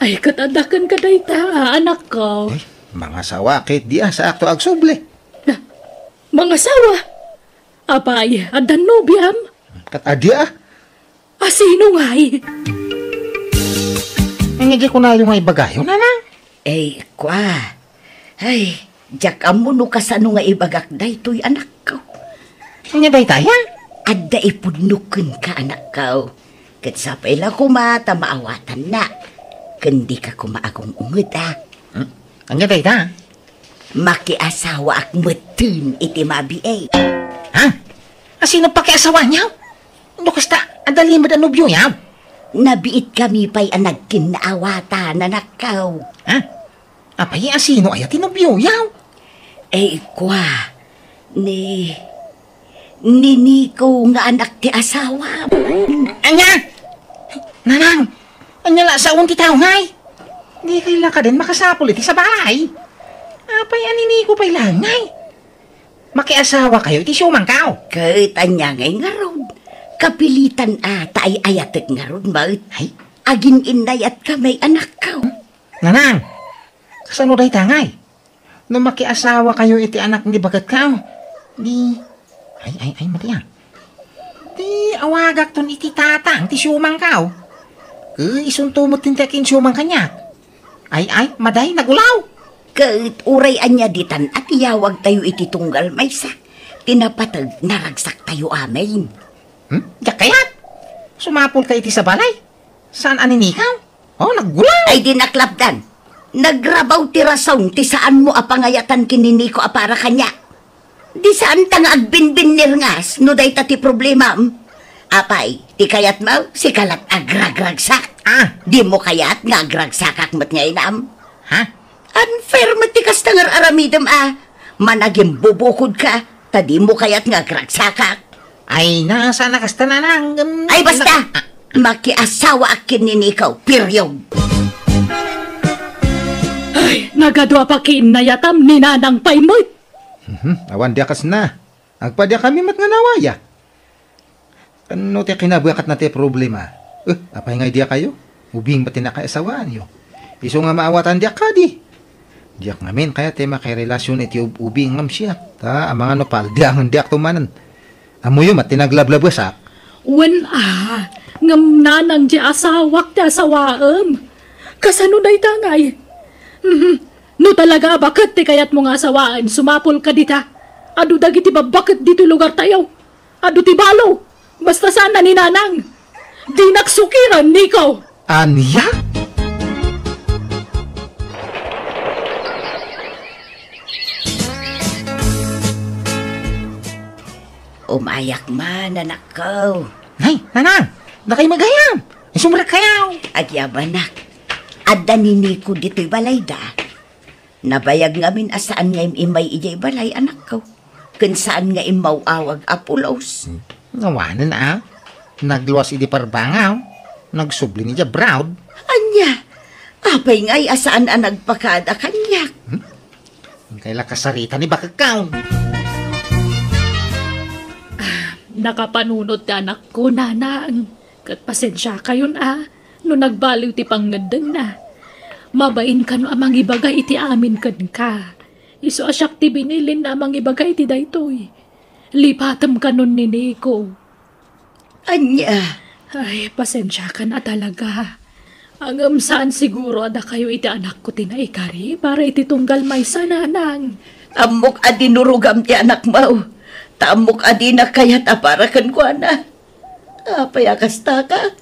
Ay, ket adda kenka dayta, anakko. Eh, mangasawa ket di a saakto agsubli. Na, mangasawa? Apay, adda nobiam? Ket adi a. Asino ngay? Ania di kunayo nga ibagayo, nanang? Ay, kua. Ay, diak ammo no kasano nga ibagak daytoy, anakko. Ania daytay, a? Adda ipudno kenka, anakko. Ket sapay la koma ta maawatanna. Ken dika koma agung-unget, a. Hmm? Ania dayta? Makiasawaak metten iti mabiit. Ha? Asino pakiasawaanyo? No kasta, adda limed a nobioyo? Nabiitkami pay a nagkinnaawatan, anakko. Ha? Apay, asino aya ti nobioyo? Eh, kua, ni, ni Niko nga anak ti asawam. Ania? Nanang, ania la saon ti tao ngay? Dikay la kadin makasapul iti sabali. Apay, a ni Niko pay la ngay? Makiasawakayo iti siomangko. Ket ania ngay ngarud? Kapilitan a ta ay-ayatek ngarud met. Ay? Agin-innayatkami, anakko. Nanang, kasano dayta ngay? No makiasawakayo iti anak ni baketko, di, ay, ay, ay, madi a. Di awagakton iti tatang ti siomangko. Ket isunto met ti kinsiomang kaniak. Ay, ay, madi, nagulaw. Ket uray ania ditan a tiyawagtayo iti tunggal maysa, ti napateg naragsaktayo amin. Hmm? Diak kayat. Sumapulka iti sabali. Saan a ni Niko? Oh, naggulaw. Ay, di naklapdan. Nagrabaw ti rason ti saanmo a pangayatan ken ni Niko a para kaniak. Di saanta nga agbinbinnirngas no dayta ti problemam. Apay, ti kayatmo, sika lat agragragsak. Ah. Dimo kayat nga agragsakak met nga inam? Ha? Unfair met ti kasta nga ar-aramidem a. Managimbubukodka, ta dimo kayat nga agragsakak. Ay, na, saan a kasta, nanang, em, Ay, basta! na-, ah. Makiasawaak ken ni Niko, period. Ay, nagadu a pakiinnayatam ni Nanang pay met. Mhm, awan di a kasna. Agpadiakami met nga nawaya. Ken no ti kinabuakatna ti problema, eh, apay nga idi a kayo? Ubing pay ti nakaasawaanyo. Isu nga maawatan diak kadi. Diak ngamin kayat ti makirelasyon iti ub-, ubing ngem siak. Ta, amangan no paldiangen diak tumanen. Ammoyo met ti naglablabuesak. Wen a, ngem nanang di asawak ti asawaem. Kasano dayta ngay? Mhm. No talaga a baket ti kayatmo nga asawaen, sumapul ka dita. Adu dagiti babbaket ditoy lugartayo. Adu ti balo. Basta saan a ni nanang. Dinak sukiran, Nico. Ania? Umayak man, anakko. Ay, nanang! Dakay magayam! Isumrek kayo! Agyamanak. Adda ni Nico ditoy balayda. Nabayag ngamin a saan nga im-immay idiay balay, anakko. Ken saan nga immaw-awag a pulos. Hmm. Awanen a. Nagluas idi parbangaw. Nagsubli ni Jabraud. Ania? Apay ngay a saan a nagpakaada kaniak? Hmm? Kayla kasarita ni bakekkaw. Ah, nakapanunot ti anakko, nanang. Ket pasensiakayon a, no nagbaliw ti pangngeddengna. Mabain kano a mangibaga iti amin kenka. Isu a siak ti binilinna a mangibaga iti daytoy. Lipatem kanon ni Nico. Ania? Ay, pasensiakan a talaga. Ngem saan siguro a dakayo iti anakko ti naikari para iti tunggal maysa, nanang. Ammok a dinurogam ti anakmo. Ta ammok a dina kayat a para kenkuana. Apay a kastaka?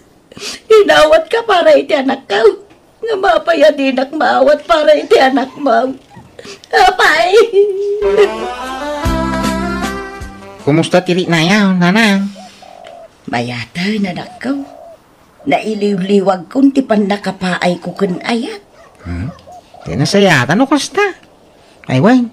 Inawatka para iti anakko. Ngem apay a dinak maawat para iti anakmo? Apay! Kumusta ti riknayo, nanang? Mayaten, anakko. Nailiwliwagkon ti pannakapaayko ken ayat. Hmm? Ti nasayatan no kasta? Ay, wen,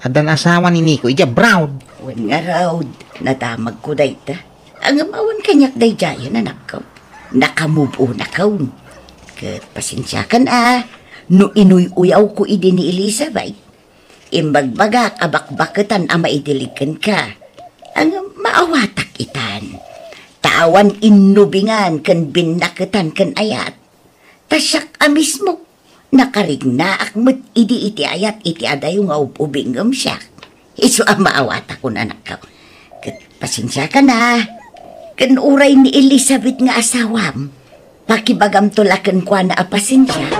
addan asawa ni Nico idiay abroad. Wen ngarud, nadamagko dayta. Ngem awan kaniak daydiayen, anakko. Naka-move on akon. Ket pasensiakan a, no inuy-uyawko idi ni Elizabeth. Imbagbagak a bakbaketan a maidilig kenka. Ngem maawatak itan. Ta awan innubingan ken binnaketan ken ayat. Ta siak a mismo, nakarignaak met idi iti ayat iti adayo nga ub-ubing ngem siak. Isu a maawatakon, anakko. Ket pasensiakan a. Ken uray ni Elizabeth nga asawam, pakibagamto la kenkuana a pasensia.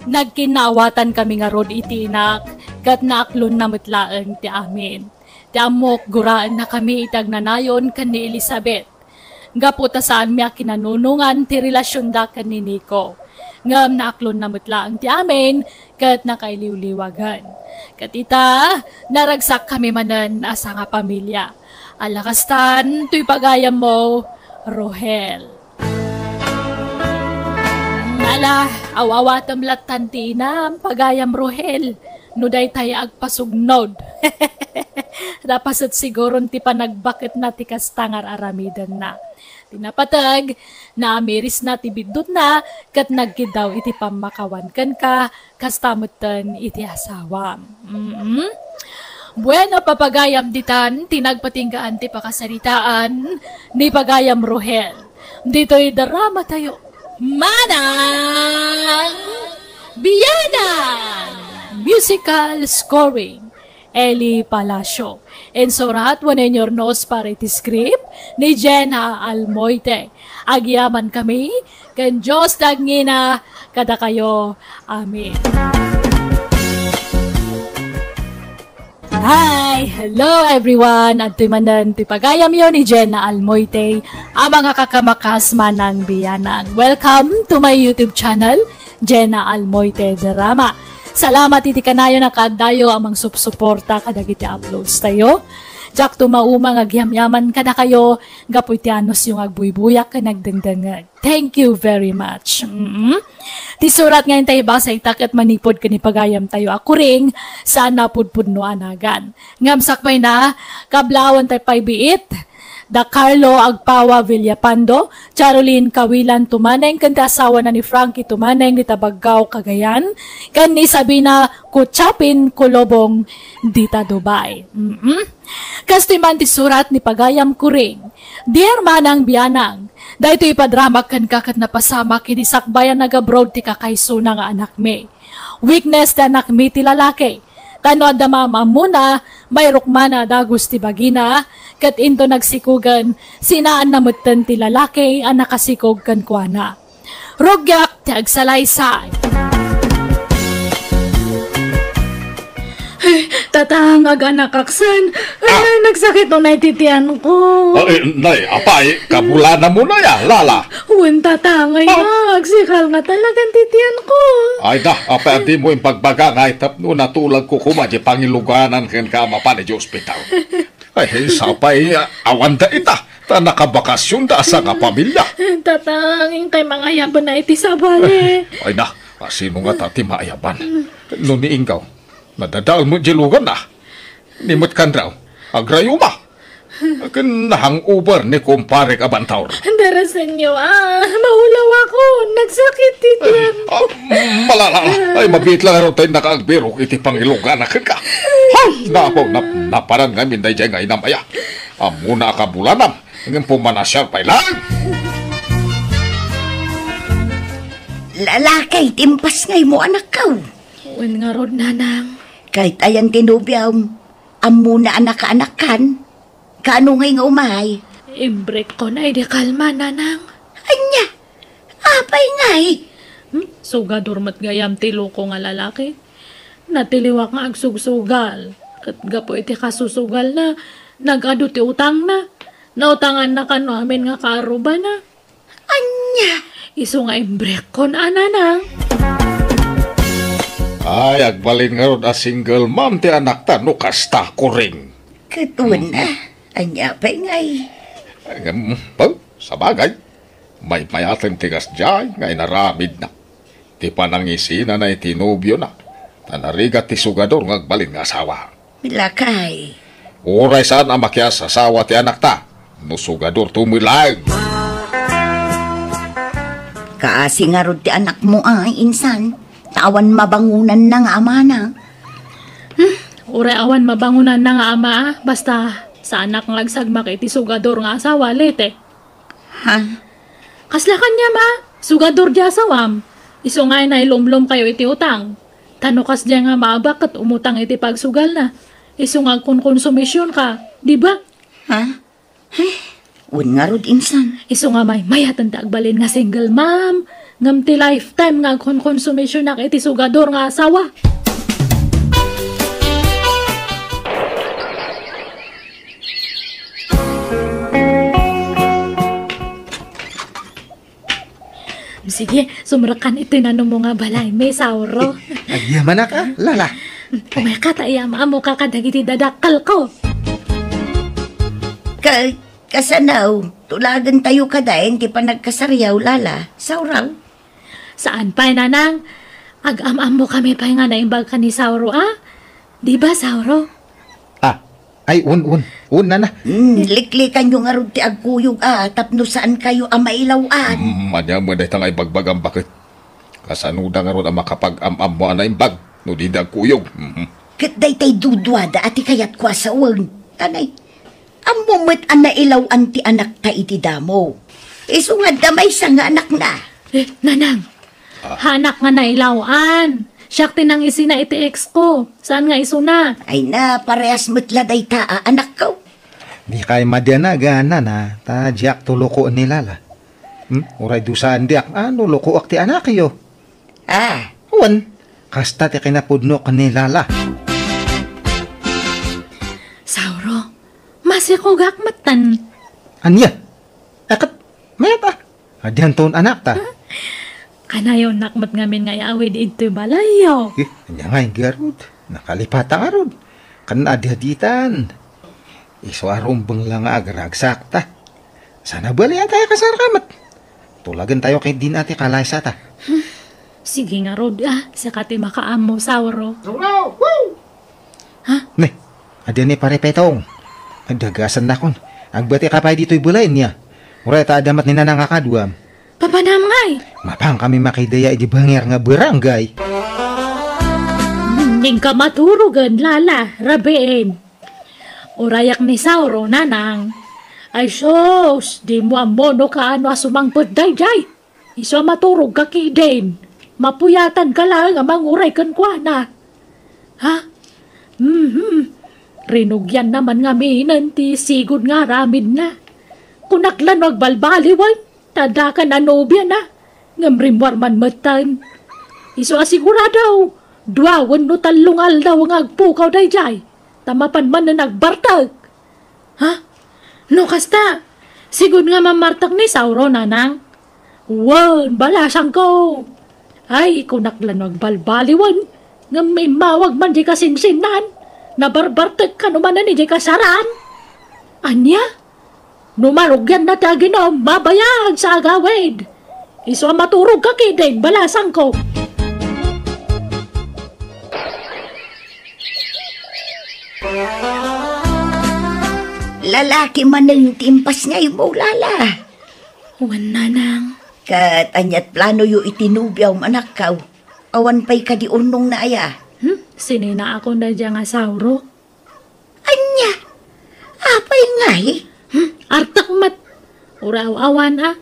Nagkinnaawatankami ngarud iti inak, ket naaklonna met laeng ti amin. Ti ammok, guraennakami iti agnanayon ken ni Elizabeth. Gapu ta saanmi a kinanunongan ti relasionda ken ni Nico. Ngem naaklonna met laeng ti amin ket nakailiwliwagen. Ket ita, naragsakkami manen a sangapamilia. Ala kastan, toy pagayammo, Rohel. Ala, aw-awatem lattan ti inam, pagayam Rohel, no daytay agpasugnod. Napaset siguron ti panagbaketna ti kasta nga ar-aramidenna. Ti napateg, naamirisna ti biddutna, ket nagkiddaw iti pammakawan kenka, kasta metten iti asawam. Mm-mm. Bueno, papagayam ditan, ti nagpatinggaan ti pakasaritaan ni pagayam Rohel. Ditoy drama tayo. Manang Biyanan! Musical scoring, Eli Palacio. Insurat wenno inurnos para iti script ni Jenna Almoite. Agyamankami, ken Dios ti agngina kadakayo. Amen. Hi! Hello, everyone! Adtoy manen ti pagayamyo ni Jenna Almoite, a mga kakamakas, Manang Biyanan. Welcome to my YouTube channel, Jenna Almoite Drama. Salamat iti kanayon a kaaddayo a mangsupsuporta kadagiti uploads tayo. Diak tumauma nga agyamyaman kadakayo gapu iti anusyo nga agbuybuyak ken agdengdengngeg. Thank you very much. Mm-mm. Ti surat nga intay basa ita ket manipud ken ni pagayam tayo a kuring, saan napudpudno a nagan. Ngem sakbay na, kablawan tay pay biit. Da Carlo Agpawa Villapando, Charolene Kawilan Tumaneng ken ti asawana ni Frankie Tumaneng dita Baggao, Cagayan, ken ni Sabina Kuchapin Kulobong dita Dubai. Mm-mm. Kastoy man ti surat ni Pagayam Kuring. Dear Manang Bianang, daytoy ipadramak kenka ket napasamak idi sakbay a nag-abroad ti kakaisuna nga anakmi. Weakness ti anakmi ti lalaki. Ta no adda maam-ammona, mairukmana a dagus ti bagina, ket into nagsikogen, sinaanna metten ti lalaki a nakasikog kenkuana. Rugiak ti agsalaysay. Tatang, aganakaksan. Ay, nagsakit unay ti tiyan ko. Ah, eh, nay, apay, kabulanam unay, ah, Lala. Wen, tatang, ay, agsikal nga talagan ti tiyan ko. Ay da, apay a dimo impagbaga nga tapno natulagko koma diay pangiluganan kenka a mapan idiay ospital. Ay, sapay, ah, awan dayta, ta nakabakasyonda a sangapamilya. Tatang, inkay mangayaban iti sabali. Ay na, asino ngata ti maayaban? No ni Inggaw, nadadael met diay luganna. Ni met Kanraw, agrayuma. Ken na-hangover ni kumparek a Bantaur. Darasenyo, ah, maulawakon, nagsakit ti tiyan. Ah, malala, ay, mabiit lang ngarud tay nakaagbirok iti pangiluganak kenka. Ay, nako, nap-, naparan ngamin daydiay nga inam aya. Ammona a kabulanam, ngem pumanasiar pay laeng. Lalaki ti impasngaymo, anakko. Wen ngarud, nanang. Ket ayan ti nobiom, ammona a nakaanakkan? Kaano ngay nga umay? Imbrekkon ay di kalma, nanang. Ania? Apay ngay? Hmm? Sugador met gayam ti loko nga lalaki. Natiliwak nga agsugsugal. Ket gapu iti kasusugalna, nag-adu ti utangna. Nautanganna kano amin nga kaarrubana. Ania? Isu nga imbrekkon a, nanang. Ay, agbalin ngarud a single mom ti anakta no kasta, Kuring. Ket wen a, ania pay ngay? Em, well, sabagay, maymayaten ti kasdiay nga inaramidna. Ti panangisinana iti nobiona, ta narigat ti sugador nga agbalin nga asawa. Lakay. Uray saan a makias-asawa ti anakta, no sugadorto met laeng. Kaasi ngarud ti anakmo, ay, insan, ta awan mabangonanna nga amana. Hmm, uray awan mabangonanna nga ama, a, basta saanak nga agsagmak iti sugador nga asawa, Lete. Ha? Kasla kaniam a, sugador diay asawam. Isu nga nailumlomkayo iti utang. Ta no kasdiay nga maabak ket umutang iti pagsugalna. Isu nga agkonkonsumisionka, di ba? Ha? He? Wen ngarud, insan. Isu nga maymayaten ti agbalin nga single mom, ngem ti lifetime nga agkonkonsumisionak iti sugador nga asawa. Sige, sumrekkan iti nanumo nga balaymi, Sauro. Agyamanak a, Lala. Umay ka ta iyam-ammoka kadagiti dadakkelko. Ka-, kasano, tulagentayo kadi iti panagkasariaw, Lala, Sauro? Saan pay, nanang. Agam-ammokami pay nga naimbagka ni Sauro, a? Di ba, Sauro? Ah, ay, un, un. Un, nana. Hmm, liklikanyo ngarud ti agkuyog, a, tapno saankayo a mailaw-an. Hmm, ania met dayta nga ibagbagam, baket? Kasanoda ngarud a makapag-am-ammo a naimbag no dida agkuyog? Mhm. Ket daytay duduada a ti kayatko a sawen. Tanay, ammo met a nailaw-an ti anakta iti damo. Isu nga adda maysa nga anakna. Eh, nanang, Ah. Hanak nga nailaw-an. Siak ti nangisina iti ex ko. Saan nga isuna? Ay na, parehas met la dayta a anakko. Dikay madianagan, nana, ta diak to lokoen ni Lala. Hmm? Uray dusaen diak, a, no lokoak ti anakyo. Ah. Wen, kasta ti kinapudnok ni Lala. Sauro, masikogak metten. Ania? Akat, mayat a. Adianton anakta. Kanayonak met ngamin nga iawid idtoy balayyo. Eh, ania ngay ngarud? Nakalipata ngarud. Ken adi-aditan. Isu a rumbeng la nga agragsak ta. Sana balian tayo kasar ka met. Tulagen tayo kay din ati kalaysa ta. Sige ngarud, a. Sika ti makaammo, Sauro. Sauro! Woo! Ha? Ne, adi ni Pare Petong. Dagasen nakon. Agbati ka pay ditoy balay nia. Uray ta adda met ni Nanang a kaduam. Papanam ngay? Mapan kami makidaya idi banger nga barangay. Ninka maturogen, Lala, rabiin. Urayak ni Sauro, Nanang. Ay sus, dimo ammo no kaano a sumangpet daydiay. Isu a maturog ka kidin. Mapuyatan ka laeng a manguray kenkuana. Ha? Mhm. Rinugian naman ngaminen ti sigud nga aramidna. Kunak la no agbalbaliwen, ta adda kan a nobiana, ngem rimmuar man metten. Isu a sigurado, dua wenno tallo nga aldaw nga agpukaw daydiay, ta mapan manen agbartek. Ha? No kasta, sigud nga mamartek ni Sauro, Nanang? Wen, balasangko. Ay, kunak la no agbalbaliwen, ngem immawag man di kasinsinnan, nabarbartek kano manen idiay kasaran. Ania? No marugianna ti aginom, mabayag sa agawid. Isu a maturog ka kidin, balasangko. Lalaki manen ti impasngaymo, Lala. Wen, Nanang. Ket aniat planoyo iti nobiam, anakko? Awan pay kadi urnongna aya? Hmm? Sininaakon daydiay nga Sauro. Ania? Apay ngay? Hmm? Artek met. Uraw-awan a.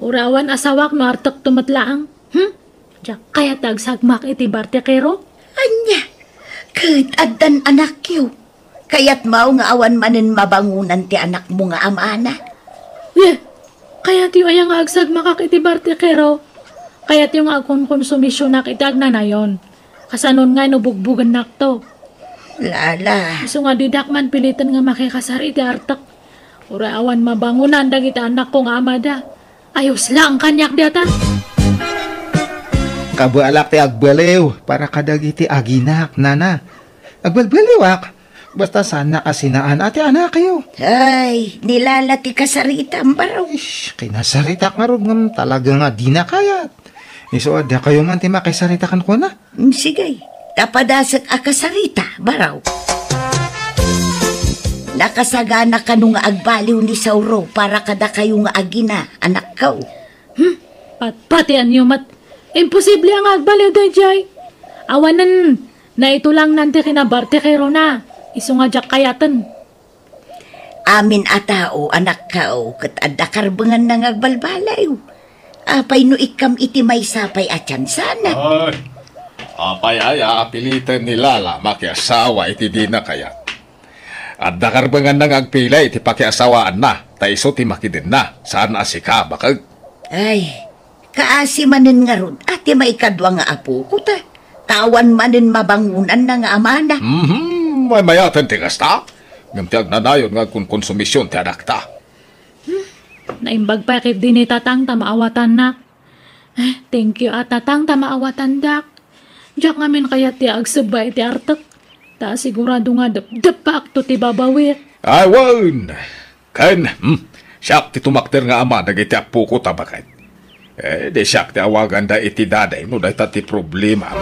Uraw-awan asawak no artekto met laeng. Hmm? Diak kayat ti agsagmak iti bartekero? Ania? Ket addan anakyo. Kayatmo nga awan manen mabangonan ti anakmo nga amana? Eh, kayatyo aya nga agsagmakak iti bartekero? Kayatyo nga agkonkonsumisionak iti agnanayon? Kasanon ngay no bugbugennakto? Lala. Isu nga didak man piliten nga makikasar iti artek. Uray awan mabangonan dagiti anakko nga amada. Ayos lang kaniak dayta. Kabalak ti agbaliw para kadagiti aginak, Nana. Agbalbaliwak, basta saannak a sinaan a ti anakyo. Ay, ni Lala ti kasaritam, baro. Ish, kinasaritak ngarud ngem talaga nga dina kayat. Isu a dakayo man ti makisarita kenkuana. Mm, sige. Ta padasek a kasarita, baro. Nakasagana kano nga agbaliw ni Sauro para kadakayo nga agina, anakko? Hmm? Patpatianyo met. Imposible a nga agbaliw daydiay. Awanen, naitulangnan ti kinabartekerona. Isu nga diak kayaten. Amin a tao, anakko, ket adda karbenganna nga agbalbaliw. Apay no ikkam iti maysa pay a tiansa? Ay, apay aya a piliten ni Lala makiasawa iti dina kayat? Adda karbenganna nga agpili iti pakiasawaanna, ta isu ti makidenna, saan a sika, bakek. Ay, kaasi manen ngarud a ti maikadua nga apoko ta, ta awan manen mabangonanna nga amana. Mhm, maymayaten ti kasta. Ngem ti agnanayon nga agkonkonsumision ti anakta. Hmm, naimbag pay ketdi ni Tatang ta maawatannak. Eh, thank you a, Tatang, ta maawatandak. Diak ngamin kayat ti agsebba iti artek. Ta sigurado nga depdeppaakto ti babawik. Ay, wen! Ken, hmm, siak ti tumakder nga ama dagiti appoko ta baket. Eh, di siak ti awaganda iti daday no dayta ti problema.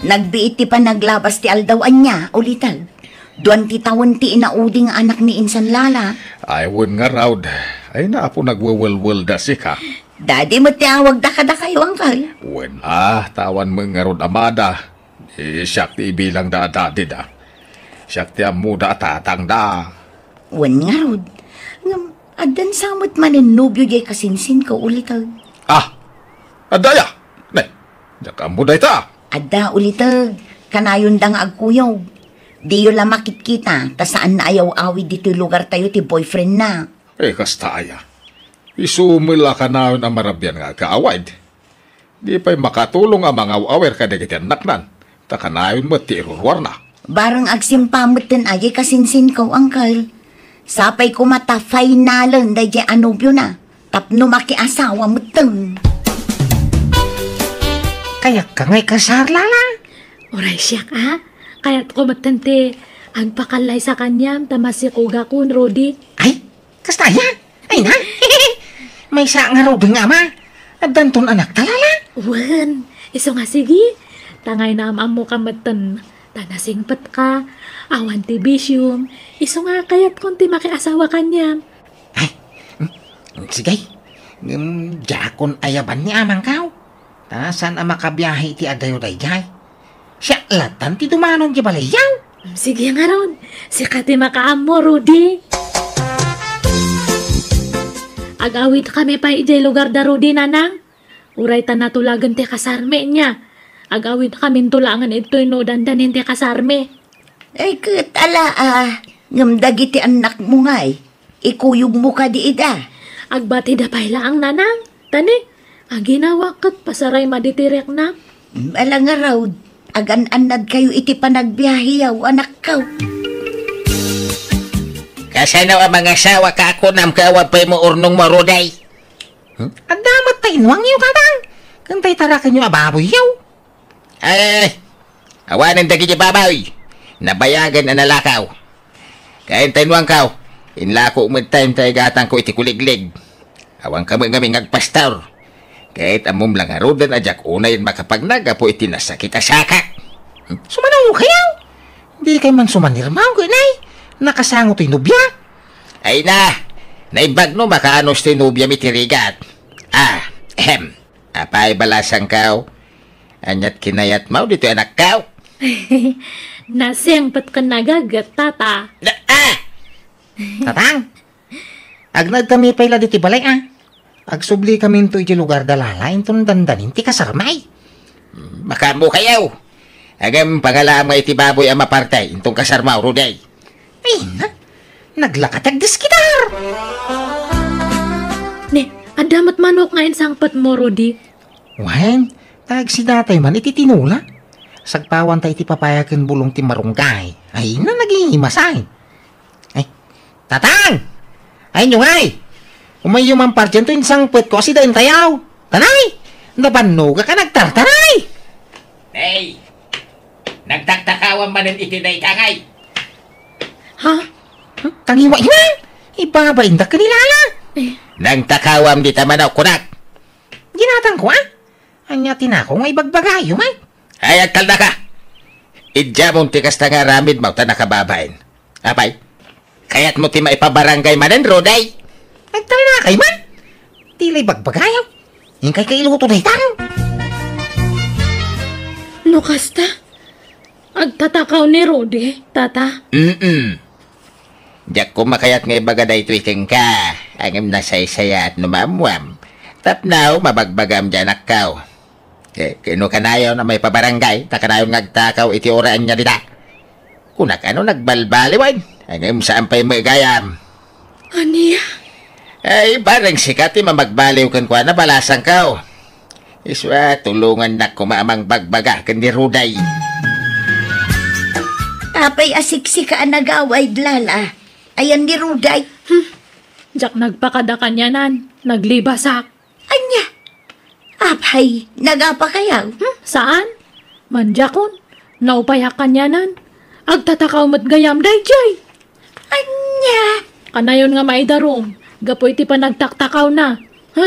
Nagbiit ti panaglabas ti aldaw ania, uliteg. Duan ti tawen ti inaudi nga anak ni insan Lala. Ay, wen ngarud. Ay, naapo nagwewelwelda sika. Dadi met ti awagda kadakayo, angkel. Wen, ah, ta awan met ngarud amada. Eh, siak ti ibilangda a dadida. Siak ti ammoda a tatangda. Wen ngarud. Ngem, addan sa met manen nobio diay kasinsinko, uliteg. Ah! Adda aya? Ne, diak ammo dayta. Adda, uliteg. Kanayonda nga agkuyog. Diyo la makitkita, ta saanna a yaw-awid ditoy lugartayo ti boyfriendna. Eh, kasta aya. Isu met la kanayon a marabian nga agkaawid. Di pay makatulong a mangaw-awer kadagiti annaknan, ta kanayon met ti iruruarna. Bareng agsimpa metten a diay kasinsinko, angkel. Sapay koma ta finalen daydiay a nobiona tapno makiasawa metten. Kayatko nga ikasar, Lala. Uray siak, a. Kayatko metten ti agpakallaysa kaniam ta masikogakon, Rudy. Ay, kasta aya? Ay na? Maysa ngaruden nga ama. Addanton anakta, Lala? Wen, isu nga sige. Ta ngay naam-ammoka metten, ta nasingpetka, awan ti bisiom, isu nga kayatkon ti makiasawa kaniam. Ay, mm, sige. Mm, diakon ayaban ni amangkaw. Ta saan a makabiahe iti adayo daydiay. Siak latan ti dumanon ti balayyaw. Sige ngarud, sika ti makaammo, Rudy. Ag-awitkami pay idiay lugar da Rudy, Nanang. Uray ta natulagen ti kasarmi nia. Ag-awitkami tulangen idtoy no dandanin ti kasarmi. Ay, ket ala, a, ngem dagiti annakmo ngay, ikuyogmo kadi ida. Agbatida pay laeng, Nanang. Tani, aginawak ket pasaray madi ti rikna. Ala ngarud, agan-annadkayo iti panagbiaheyaw, anakko. Kasano a mangasawa ka, kunam, ket awan pay mo urnongmo, Rudy? Hmm? Adda met ta inuangyo, Tatang. Ken tay tarakenyo a baboyyo. Ay, awanen dagiti baboy. Nabayagen a nalakaw. Ken tay inuangko, inlako met tay igatangko iti kuliglig. Awan kami ngamin nga agpastor. Ket ammom la ngaruden a diak unayen makapagna gapu iti nasakit a sakak. Hmm? Sumano kayo? Di kay man sumanirmaw, ken ay, nakasango toy nobia. Ay na, naimbag no makaanus toy nobia mi ti rigat. Ah, ehem. Apay balasangkaw? Aniat kinayatmaw ditoy anakkaw? Nasingpet ken nagaget, Tata. Na, ah! Tatang, agnaed kami pay la ditoy balay, a. Agsubli kami into iti lugar da Lala, inton dandanin ti kasarmay. Makaammo kayo. Ngem pangalaam nga iti baboy a mapartay, inton kasarmaw, Rudy. Ay, na, naglaka ti agdiskitar. Ne, adda met manok nga insangpetmo, Rudy. Wen, ta agsidatay man iti tinola. Sagpawanta iti papaya ken bulong ti marunggay. Ay, na, nagimasay. Ay, Tatang! Ay, nyo ngay! Umayyo man pardian to insangpet ko a sida intayaw. Tanay! Nabannoga ka nagtartaray! Nay! Nagtaktakawam manen iti dayta ngay. Ha? Hmm? Kangiwa iman! Ibaba indak kanilala! Eh. Nagtakawam di ta manok kunak. Ginatang ko, ah? Anya tinako nga ibagbagayo, eh? Ay, agtalna ka! Idiamon ti kasta nga aramid mo ta nakababain. Apay, kayatmo ti maipabarangay manen, Rudy? Agtalna kay man? Ti la ibagbagayo. Inkay kailuto daytan. No kasta, agtatakaw ni Rudy, Tata. Mm-mm. Diak ko makayat nga ibaga daytoy kenka, ngem nasaysayaat no maammuam. Tapno mabagbagam di anakkaw. Eh, kano kanayon a maipabarangay, ta kanayon nga agtakaw iti ura ania dita. Kunak ano nagbalbaliwen, ngem saan pay met gayam. Ania? Ay, bareng sika ti mamagbaliw kenkuana, balasangko. Isua, tulongannak koma a mangbagbaga ken ni Rudy. Apay a siksika a nagaway, Lala? Ayan ni Rudy? Hmm. Diak nagpakada kanianan, naglibasak. Ania? Apay, nagapa kayaw? Hmm, saan? Mandiakon, naupayak kanianan. Agtatakaw met gayam daydiay. Ania? Kanayon nga maidarum, gapu iti panagtaktakawna. Ha?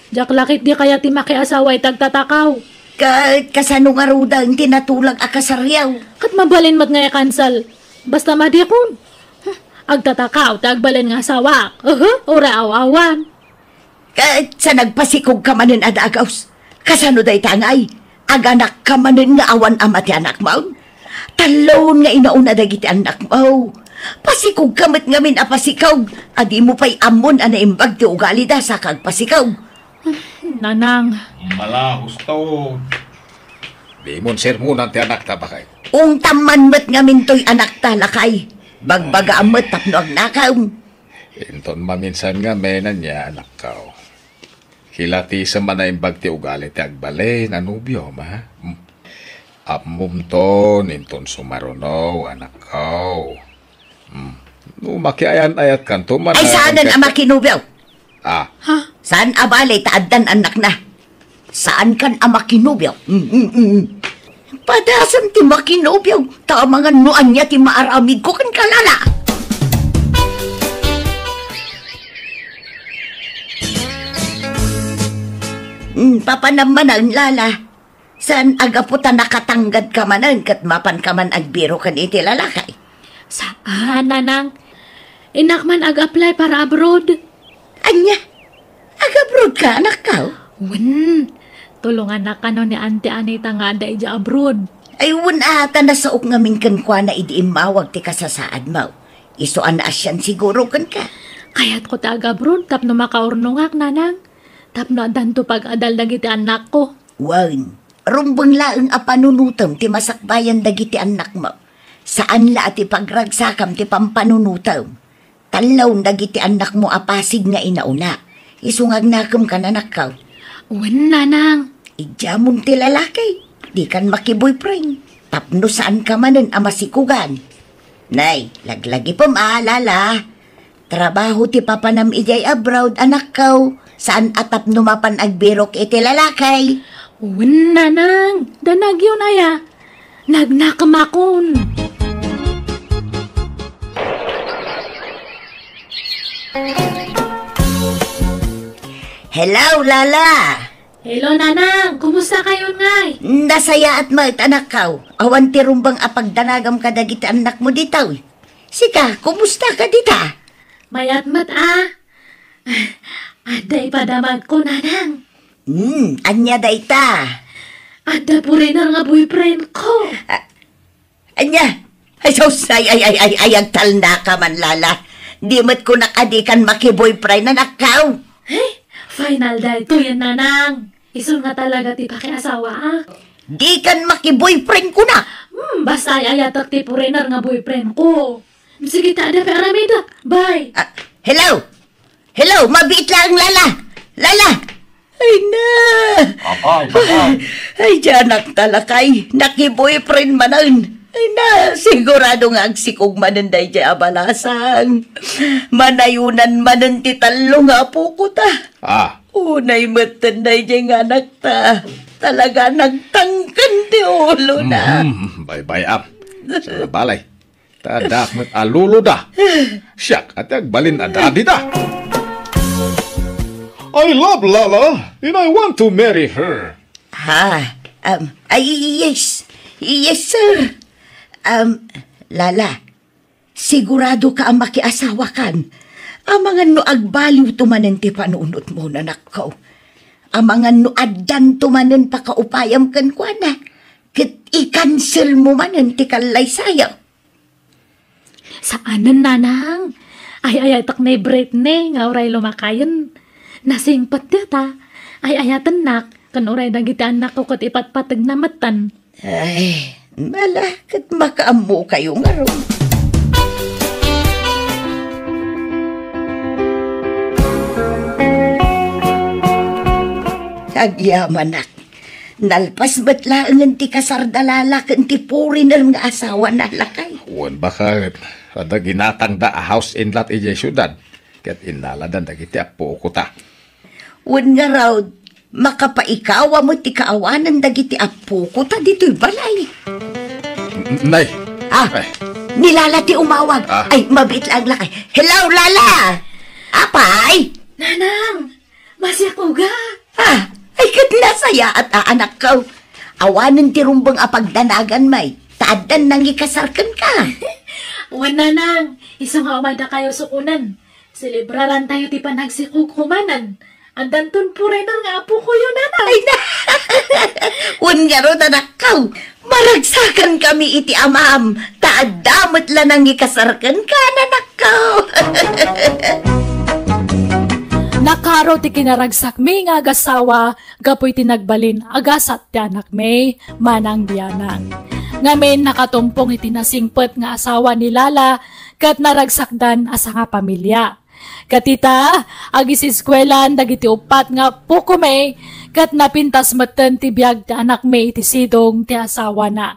Diak la ketdi kayat ti makiasawa iti agtatakaw. Ket kasano ngaruden ti natulag a kasaryaw? Ket mabalin met nga ikansal. Basta madikon. Huh, agtatakaw ti agbalin nga asawak. Uhu, uray aw-awan. Ket sa nagpasikog ka manen a dagus, kasano dayta ngay? Aganakka manen nga awan ama ti anakmo? Talon nga inauna dagiti annakmo. Pasikog ka met ngamin a pasikog, a dimo pay ammon a naimbag ti ugalida sa kagpasikog. Nanang. Mala, husto. Dimon sermonan ti anakta, baket. Ungtam man met ngamin toy anakta, lakay. Bagbagaam met tapno agnakam. Inton maminsan ngamin ania, anakko. Kilatisem a naimbag ti ugali ti agbalin a nobiom, ha? Hmm. Ammomton, inton sumaruno, anakko. Hmm. No makiayan-ayatkanto man. Ay, saanen a makinobio? Ah. Ha? Saan a bale ta addan annakna? Saankan a makinobio? Mm, mm, mm. Padasem ti makinobio, ta amangan no ania ti maaramidko kenka, Lala. Mm, papanam manen, Lala. Saan a gapu ta nakatanggad ka manen ket mapan ka man agbiro ken iti lalaki? Saan, nanang. Innak man ag-apply para abroad. Ania? Ag-abroad ka, anakko? Wen, tulongannak kano ni Auntie Anita nga adda idiay abroad. Ay, wen a, ta nasaok ngamin kenkuana idi immawag ti kasasaadmo. Isu a naasian siguro kenka. Kayatko ti ag-abroad tapno makaurnongak, nanang. Tapno addanto pag-adal dagiti annakko. Wen, rumbeng laeng a panunotem ti masakbayan dagiti annakmo. Saan la a ti pagragsakam ti pampanunotem. Talnawen dagiti annakmo a pasig nga inauna. Isu nga agnakem kan anakko. Wen, nanang. Idiamon ti lalaki. Dikan makiboyfriend. Tapno saanka manen a masikugan. Nay, laglagipem a, Lala. Trabaho ti papanam idiay abroad, anakko. Saan a tapno mapan agbirok iti lalaki. Wen, nanang. Danagyon aya. Nagnakemakon. Hello, Lala. Hello, nanang. Kumusta kayon ngay? Nasayaat met, anakko. Awan ti rumbeng a pagdanagam kadagiti annakmo ditoy. Sika, kumusta ka dita? Mayat met a. Adda ipadamagko, nanang. Hmm, ania dayta? Adda foreigner nga boyfriend ko. Ah, ania? Ay, sus, ay, ay, ay, ay, ay, agtalnaka man, Lala. Di met kunak a dikan makiboyfriend, anakko. Eh, final daytoy, nanang. Isun nga talaga ti pakiasawaak. Dikan makiboyfriend kunak. Hmm, basta ay-ayatek ti foreigner nga boyfriend ko. Sige ta, adda pay aramidek. Bye. Ah, hello? Hello, mabiit laeng, Lala. Lala. Ay na. Apay, apay. Ay, diay anak ta lakay. Naki-boyfriend manen. Ay na, sigurado nga agsikog manen daydiay a balasang. Manayonan manen ti tallo nga apoko ta. Ah. Unay metten daydiay nga anak ta. Talaga nagtangken ti ulona. Mm, baybay-am. Sa balay. Ta addaak met a lolo da. Siak, ati agbalin a daddy da. I love Lala, and I want to marry her. Ha? Um, ay, yes. Yes, sir. Um, Lala, sigurado ka a makiasawakan? Amangan no agbaliwto manen ti panunotmo, anakko. Amangan no addanto manen pakaupayam kenkuana. Ket i-cancel mo manen ti kallaysayam. Saanen, nanang. Ay-ayatek ni Britney nga uray lumakayen. Nasingpet dita. Ay-ayatennak, ken uray dagiti annakko ket ipatpategna metten. Ay, mala, ket makaammokayo ngarud. Agyamanak. Nalpas met laengen ti kasar da Lala ken ti foreigner nga asawana, lakay. Wen, baket, adda ginatangda a house and lot idiay siudad, ket innaladan dagiti appokuta. Wen ngarud, makapaikawa met ti kaawanan dagiti appokuta ditoy balay. N-, nay. Ah, Ay. Ni Lala ti umawag. Ah. Ay, mabiit laeng, lakay. Hello, Lala! Apay? Nanang! Masiakuga! Ah, ay ket nasayaat a anakko. Awanen ti rumbeng a pagdanagan, may, ta addan nangikasar kenka. Wen, nanang, isu nga umaydakayo sukonen. Selebrarantayo ti panagsikog kumanen. Addanton foreigner nga apokoyo, nanang. Ay, na-, wen ngarud, anakko. Maragsakan kami iti amam, ta adda met la nangikasar kenka, anakko. Nakaro ti kinaragsakmi nga agasawa gapu iti nagbalin a gasat ti anakmi, manang bianang. Ngamin, nakatumpong iti nasingpet nga asawa ni Lala ket naragsakdan a sangapamilia. Ket ita, agisiskuelan dagiti uppat nga appokomi, ket napintas metten ti biag ti anakmi iti sidong ti asawana.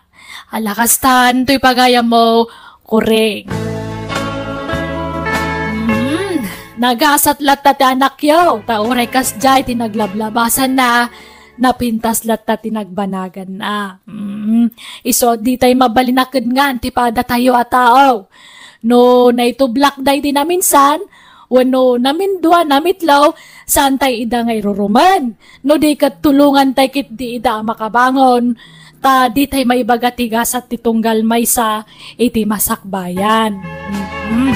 Ala kastan, toy pagayammo, Kuring. Hmm, nagasat latta ti anakyo, ta uray kasdiay ti naglablabasanna, napintas latta ti nagbanaganna. Hmm, isu, ditay mabalin a kedngan ti padatayo a tao. No naitublak daydi naminsan, wenno namindua, namitlaw, saantay ida nga irurumen. No di ket tulongantay ketdi ida a makabangon, ta ditay maibaga ti gasat ti tunggal maysa iti masakbayan. Mm.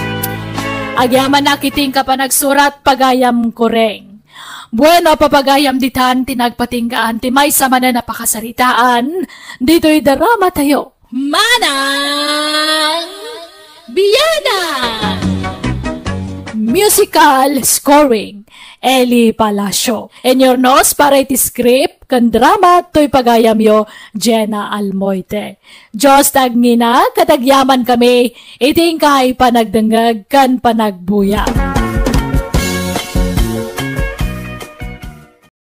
Agyamanak iti inka panagsurat, pagayam Kureng. Bueno, papagayam ditan ti nagpatinggaan ti maysa manen a pakasaritaan ditoy drama tayo. Manang Biana! Musical scoring, Eli Palacio. Inurnos para iti script ken drama toy pagayamyo, Jenna Almoite. Dios ta agngina ket agyaman kami iti inkay panagdengngeg ken panagbuya.